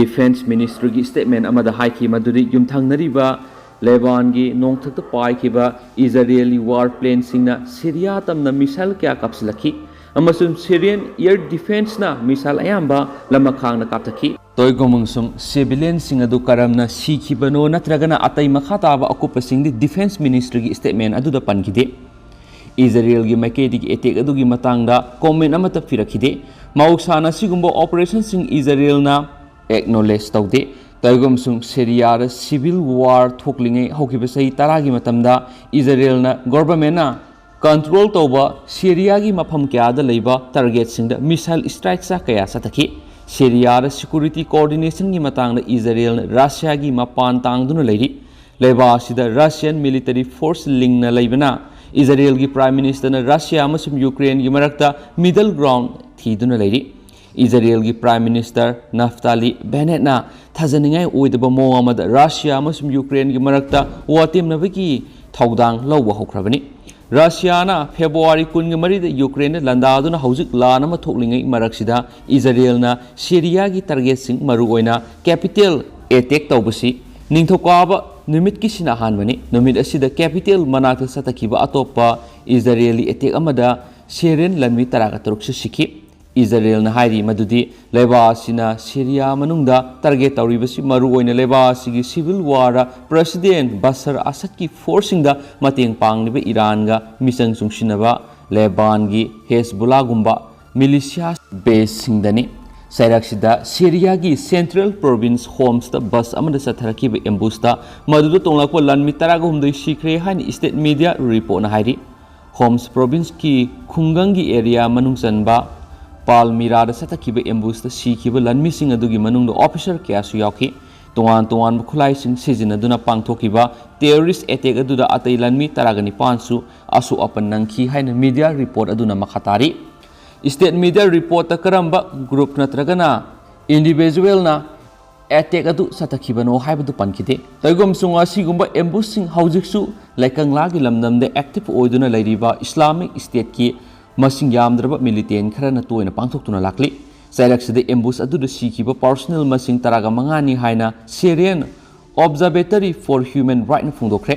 Defence ministryꯒꯤ statement ꯑꯃꯗ ꯍꯥꯏꯈꯤ ꯃꯗꯨꯗꯤ ꯌꯨꯝꯊꯪꯅꯔꯤꯕ ꯂꯦꯕꯥꯟꯒꯤ ꯅꯣꯡꯊꯛꯇ ꯄꯥꯏꯈꯤꯕ ꯏꯖꯔꯦꯜꯒꯤ war planeꯁꯤꯡꯅ ꯁꯤꯔꯤꯌꯥ ꯇꯝꯅ missile ꯀꯌꯥ ꯀꯥꯞꯁꯤꯜꯂꯛꯈꯤ ꯑꯃꯁꯨꯡ Syrian air defenceꯅ missile ꯑꯌꯥꯝꯕ ꯂꯃꯈꯥꯡꯗ ꯀꯥꯞꯊꯈꯤ꯫ ꯇꯣꯏꯒꯣꯃꯨꯡꯁꯨꯝ civilianꯁꯤꯡ ꯑꯗꯨ ꯀꯔꯝꯅ ꯁꯤꯈꯤꯕꯅꯣ ꯅꯠꯇ꯭ꯔꯒꯅ ꯑꯇꯩ ꯃꯈꯥ ꯇꯥꯕ ꯑꯀꯨꯞꯄꯁꯤꯡꯗꯤ defence ministryꯒꯤ statement ꯑꯗꯨꯗ ꯄꯟꯈꯤꯗꯦ꯫ ꯏꯖꯔꯦꯜꯒꯤ ꯃꯥꯏꯀꯩꯗꯒꯤ attack ꯑꯗꯨꯒꯤ ꯃꯇꯥꯡꯗ comment ꯑꯃꯠꯇ ꯄꯤꯔꯛꯈꯤꯗꯦ꯫ ꯃꯍꯧꯁꯥꯅ ꯑꯁꯤꯒꯨꯝꯕ operationꯁꯤꯡ ꯏꯖꯔꯦꯜꯅ acknowledge ꯇꯧꯗꯦ꯫ ꯇꯧꯏꯒꯨꯝꯁꯨꯡ ꯁꯤꯔꯤꯌꯥꯗ civil war ꯊꯣꯛꯂꯤꯉꯩ ꯍꯧꯈꯤꯕ ꯆꯍꯤ ꯇꯔꯥꯒꯤ ꯃꯇꯝꯗ ꯏꯖꯔꯦꯜꯅ governmentꯅ control ꯇꯧꯕ ꯁꯤꯔꯤꯌꯥꯒꯤ ꯃꯐꯝ ꯀꯌꯥꯗ ꯂꯩꯕ targetꯁꯤꯡꯗ missile strike ꯆꯥ ꯀꯌꯥ ꯆꯠꯊꯈꯤ꯫ ꯁꯤꯔꯤꯌꯥꯗ security coordinationꯒꯤ ꯃꯇꯥꯡꯗ ꯏꯖꯔꯦꯜꯅ ꯔꯁꯤꯌꯥꯒꯤ ꯃꯄꯥꯟ ꯇꯥꯡꯗꯨꯅ ꯂꯩꯔꯤ꯫ ꯂꯩꯕꯥꯛ ꯑꯁꯤꯗ Russian military force ꯂꯤꯡꯅ ꯂꯩꯕꯅ ꯏꯖꯔꯦꯜꯒꯤ Prime Ministerꯅ ꯔꯁꯤꯌꯥ ꯑꯃꯁꯨꯡ ꯌꯨꯀ꯭ꯔꯦꯟꯒꯤ ꯃꯔꯛꯇ middle ground ꯊꯤꯗꯨꯅ ꯂꯩꯔꯤ꯫ ꯏꯖꯔꯦꯜꯒꯤ Prime Minister ꯅꯐꯇꯥꯂꯤ ꯕꯦꯅꯦꯠꯅ ꯊꯥꯖꯅꯤꯡꯉꯥꯏ ꯑꯣꯏꯗꯕ ꯃꯑꯣꯡ ꯑꯃꯗ ꯔꯁꯤꯌꯥ ꯑꯃꯁꯨꯡ ꯌꯨꯀ꯭ꯔꯦꯟꯒꯤ ꯃꯔꯛꯇ ꯋꯥ ꯇꯦꯝꯅꯕꯒꯤ ꯊꯧꯗꯥꯡ ꯂꯧꯕ ꯍꯧꯈ꯭ꯔꯕꯅꯤ꯫ ꯔꯁꯤꯌꯥꯅ ꯐꯦꯕ꯭ꯔꯨꯋꯥꯔꯤ ꯀꯨꯟꯒ ꯃꯔꯤꯗ ꯌꯨꯀ꯭ꯔꯦꯟꯗ ꯂꯥꯟꯗꯥꯗꯨꯅ ꯍꯧꯖꯤꯛ ꯂꯥꯟ ꯑꯃ ꯊꯣꯛꯂꯤꯉꯩ ꯃꯔꯛꯁꯤꯗ ꯏꯖꯔꯦꯜꯅ ꯁꯤꯔꯤꯌꯥꯒꯤ targetꯁꯤꯡ, ꯃꯔꯨꯑꯣꯏꯅ capital, attack ꯇꯧꯕꯁꯤ ꯅꯤꯡꯊꯧꯀꯥꯕ ꯅꯨꯃꯤꯠꯀꯤꯁꯤꯅ ꯑꯍꯥꯟꯕꯅꯤ꯫ ꯅꯨꯃꯤꯠ ꯑꯁꯤꯗ capital ꯃꯅꯥꯛꯇ ꯆꯠꯊꯈꯤꯕ ꯑꯇꯣꯞꯄ ꯏꯖꯔꯦꯂꯤ attack ꯑꯃꯗ Syrian ꯂꯟꯃꯤ ꯇꯔꯥꯒ ꯇꯔꯨꯛꯁꯨ ꯁꯤꯈꯤ꯫ ꯏꯖꯔꯦꯜꯅ ꯍꯥꯏꯔꯤ ꯃꯗꯨꯗꯤ ꯂꯩꯕꯥꯛ ꯑꯁꯤꯅ ꯁꯤꯔꯤꯌꯥ ꯃꯅꯨꯡꯗ target ꯇꯧꯔꯤꯕꯁꯤ ꯃꯔꯨꯑꯣꯏꯅ ꯂꯩꯕꯥꯛ ꯑꯁꯤꯒꯤ civil warꯗ President ꯕꯁꯔ ꯑꯁꯗꯀꯤ forceꯁꯤꯡꯗ ꯃꯇꯦꯡ ꯄꯥꯡꯂꯤꯕ ꯏꯔꯥꯟꯒ ꯃꯤꯆꯪ ꯆꯨꯡꯁꯤꯟꯅꯕ ꯂꯦꯕꯥꯟꯒꯤ ꯍꯦꯖꯕꯨꯂꯥꯒꯨꯝꯕ ꯃꯤꯂꯤꯁꯤꯌꯥ ꯕꯦꯁꯁꯤꯡꯗꯅꯤ꯫ ꯆꯩꯔꯛꯁꯤꯗ ꯁꯤꯔꯤꯌꯥꯒꯤ ꯁꯦꯟꯇ꯭ꯔꯦꯜ ꯄ꯭ꯔꯣꯚꯤꯟꯁ ꯍꯣꯝꯁꯇ ꯕꯁ ꯑꯃꯗ ꯆꯠꯊꯔꯛꯈꯤꯕ ꯑꯦꯝꯕꯨꯁꯇ ꯃꯗꯨꯗ ꯇꯣꯡꯂꯛꯄ ꯂꯥꯟꯃꯤ ꯇꯔꯥꯒ ꯍꯨꯝꯗꯣꯏ ꯁꯤꯈ꯭ꯔꯦ ꯍꯥꯏꯅ ꯏꯁꯇꯦꯠ ꯃꯤꯗꯤꯌꯥ ꯔꯤꯄꯣꯔꯠꯅ ꯍꯥꯏꯔꯤ꯫ ꯍꯣꯝꯁ ꯄ꯭ꯔꯣꯚꯤꯟꯁꯀꯤ ꯈꯨꯡꯒꯪꯒꯤ ꯑꯦꯔꯤꯌꯥ ꯃꯅꯨꯡ ꯆꯟꯕ ꯄꯥꯜꯃꯤꯔꯥꯗ ꯆꯠꯊꯈꯤꯕ ꯑꯦꯝꯕꯨꯁꯇ ꯁꯤꯈꯤꯕ ꯂꯥꯟꯃꯤꯁꯤꯡ ꯑꯗꯨꯒꯤ ꯃꯅꯨꯡꯗ ꯑꯣꯐꯤꯁꯔ ꯀꯌꯥꯁꯨ ꯌꯥꯎꯈꯤ꯫ ꯇꯣꯉꯥꯟ ꯇꯣꯉꯥꯟꯕ ꯈꯨꯠꯂꯥꯏꯁꯤꯡ ꯁꯤꯖꯤꯟꯅꯗꯨꯅ ꯄꯥꯡꯊꯣꯛꯈꯤꯕ ꯇꯦꯔꯣꯔꯤꯁ ꯑꯦꯇꯦꯛ ꯑꯗꯨꯗ ꯑꯇꯩ ꯂꯥꯟꯃꯤ ꯇꯔꯥꯒ ꯅꯤꯄꯥꯟꯁꯨ ꯑꯁꯣꯛ ꯑꯄꯟ ꯅꯪꯈꯤ ꯍꯥꯏꯅ ꯃꯤꯗꯤꯌꯥ ꯔꯤꯄꯣꯔꯠ ꯑꯗꯨꯅ ꯃꯈꯥ ꯇꯥꯔꯤ꯫ ꯏꯁꯇꯦꯠ ꯃꯤꯗꯤꯌꯥ ꯔꯤꯄꯣꯔꯠꯇ ꯀꯔꯝꯕ ꯒ꯭ꯔꯨꯞ ꯅꯠꯇ꯭ꯔꯒꯅ ꯏꯟꯗꯤꯚꯤꯖꯨꯋꯦꯜꯅ ꯑꯦꯇꯦꯛ ꯑꯗꯨ ꯆꯠꯊꯈꯤꯕꯅꯣ ꯍꯥꯏꯕꯗꯨ ꯄꯟꯈꯤꯗꯦ꯫ ꯇꯧꯏꯒꯨꯝꯕꯁꯨꯡ ꯑꯁꯤꯒꯨꯝꯕ ꯑꯦꯝꯕꯨꯁꯁꯤꯡ ꯍꯧꯖꯤꯛꯁꯨ ꯂꯩꯀꯪꯂꯥꯒꯤ ꯂꯝꯗꯝꯗ ꯑꯦꯛꯇꯤꯚ ꯑꯣꯏꯗꯨꯅ ꯂꯩꯔꯤꯕ ꯏꯁꯂꯥꯃꯤꯛ ꯏꯁꯇꯦꯠꯀꯤ ꯃꯁꯤꯡ ꯌꯥꯝꯗ꯭ꯔꯕ ꯃꯤꯂꯤꯇꯦꯟ ꯈꯔꯅ ꯇꯣꯏꯅ ꯄꯥꯡꯊꯣꯛꯇꯨꯅ ꯂꯥꯛꯂꯤ꯫ ꯆꯩꯔꯛꯁꯤꯗ ꯑꯦꯝꯕꯨꯁ ꯑꯗꯨꯗ ꯁꯤꯈꯤꯕ ꯄꯥꯔꯁꯣꯅꯦꯜ ꯃꯁꯤꯡ ꯇꯔꯥꯒ ꯃꯉꯥꯅꯤ ꯍꯥꯏꯅ ꯁꯤꯔꯤꯌꯟ ꯑꯣꯕꯖꯥꯔꯕꯦꯇꯔꯤ ꯐꯣꯔ ꯍ꯭ꯌꯨꯃꯦꯟ ꯔꯥꯏꯠꯅ ꯐꯣꯡꯗꯣꯛꯈ꯭ꯔꯦ꯫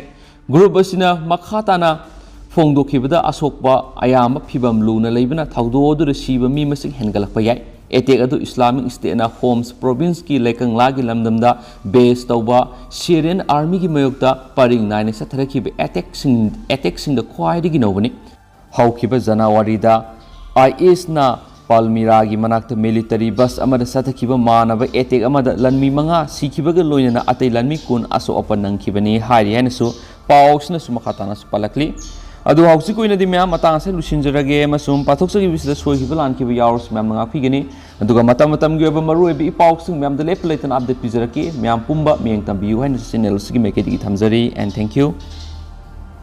ꯒ꯭ꯔꯨꯞ ꯑꯁꯤꯅ ꯃꯈꯥ ꯇꯥꯅ ꯐꯣꯡꯗꯣꯛꯈꯤꯕꯗ ꯑꯁꯣꯛꯄ ꯑꯌꯥꯝꯕ ꯐꯤꯕꯝ ꯂꯨꯅ ꯂꯩꯕꯅ ꯊꯧꯗꯣꯛ ꯑꯗꯨꯗ ꯁꯤꯕ ꯃꯤ ꯃꯁꯤꯡ ꯍꯦꯟꯒꯠꯂꯛꯄ ꯌꯥꯏ꯫ ꯑꯦꯇꯦꯛ ꯑꯗꯨ ꯏꯁꯂꯥꯃꯤꯛ ꯏꯁꯇꯦꯠꯅ ꯍꯣꯝꯁ ꯄ꯭ꯔꯣꯚꯤꯟꯁꯀꯤ ꯂꯩꯀꯪꯂꯥꯒꯤ ꯂꯝꯗꯝꯗ ꯕꯦꯁ ꯇꯧꯕ ꯁꯤꯔꯤꯌꯟ ꯑꯥꯔꯃꯤꯒꯤ ꯃꯥꯌꯣꯛꯇ ꯄꯔꯤꯡ ꯅꯥꯏꯅ ꯆꯠꯊꯔꯛꯈꯤꯕ ꯑꯦꯇꯦꯛꯁꯤꯡ ꯑꯦꯇꯦꯛꯁꯤꯡꯗ ꯈ꯭ꯋꯥꯏꯗꯒꯤ ꯅꯧꯕꯅꯤ꯫ ꯍꯧꯈꯤꯕ ꯖꯅꯋꯥꯔꯤꯗ ꯑꯥꯏ ꯑꯦꯁꯅ ꯄꯥꯜꯃꯤꯔꯥꯒꯤ ꯃꯅꯥꯛꯇ ꯃꯤꯂꯤꯇꯔꯤ ꯕꯁ ꯑꯃꯗ ꯆꯠꯊꯈꯤꯕ ꯃꯥꯟꯅꯕ ꯑꯦꯇꯦꯛ ꯑꯃꯗ ꯂꯥꯟꯃꯤ ꯃꯉꯥ ꯁꯤꯈꯤꯕꯒ ꯂꯣꯏꯅꯅ ꯑꯇꯩ ꯂꯥꯟꯃꯤ ꯀꯨꯟ ꯑꯁꯣꯛ ꯑꯄꯟ ꯅꯪꯈꯤꯕꯅꯤ ꯍꯥꯏꯔꯤ ꯍꯥꯏꯅꯁꯨ ꯄꯥꯎꯁꯤꯅꯁꯨ ꯃꯈꯥ ꯇꯥꯅꯁꯨ ꯄꯜꯂꯛꯂꯤ꯫ ꯑꯗꯨ ꯍꯧꯖꯤꯛꯀꯤ ꯑꯣꯏꯅꯗꯤ ꯃꯌꯥꯝ ꯃꯇꯥꯡ ꯑꯁꯤ ꯂꯣꯏꯁꯤꯟꯖꯔꯒꯦ ꯑꯃꯁꯨꯡ ꯄꯥꯊꯣꯛꯆꯈꯤꯕꯁꯤꯗ ꯁꯣꯏꯈꯤꯕ ꯂꯥꯟꯈꯤꯕ ꯌꯥꯎꯔꯁꯨ ꯃꯌꯥꯝꯅ ꯉꯥꯛꯄꯤꯒꯅꯤ꯫ ꯑꯗꯨꯒ ꯃꯇꯝ ꯃꯇꯝꯒꯤ ꯑꯣꯏꯕ ꯃꯔꯨꯑꯣꯏꯕ ꯏ ꯄꯥꯎꯁꯤꯡ ꯃꯌꯥꯝꯗ ꯂꯦꯞꯄ ꯂꯩꯇꯅ ꯑꯞꯗꯦꯠ ꯄꯤꯖꯔꯛꯀꯦ꯫ ꯃꯌꯥꯝ ꯄꯨꯝꯕ ꯃꯤꯠꯌꯦꯡ ꯊꯝꯕꯤꯌꯨ ꯍꯥꯏꯅꯁꯨ ꯆꯦꯅꯦꯜ ꯑꯁꯤꯒꯤ ꯃꯥꯏꯀꯩꯗꯒꯤ ꯊꯝꯖꯔꯤ꯫ And thank you.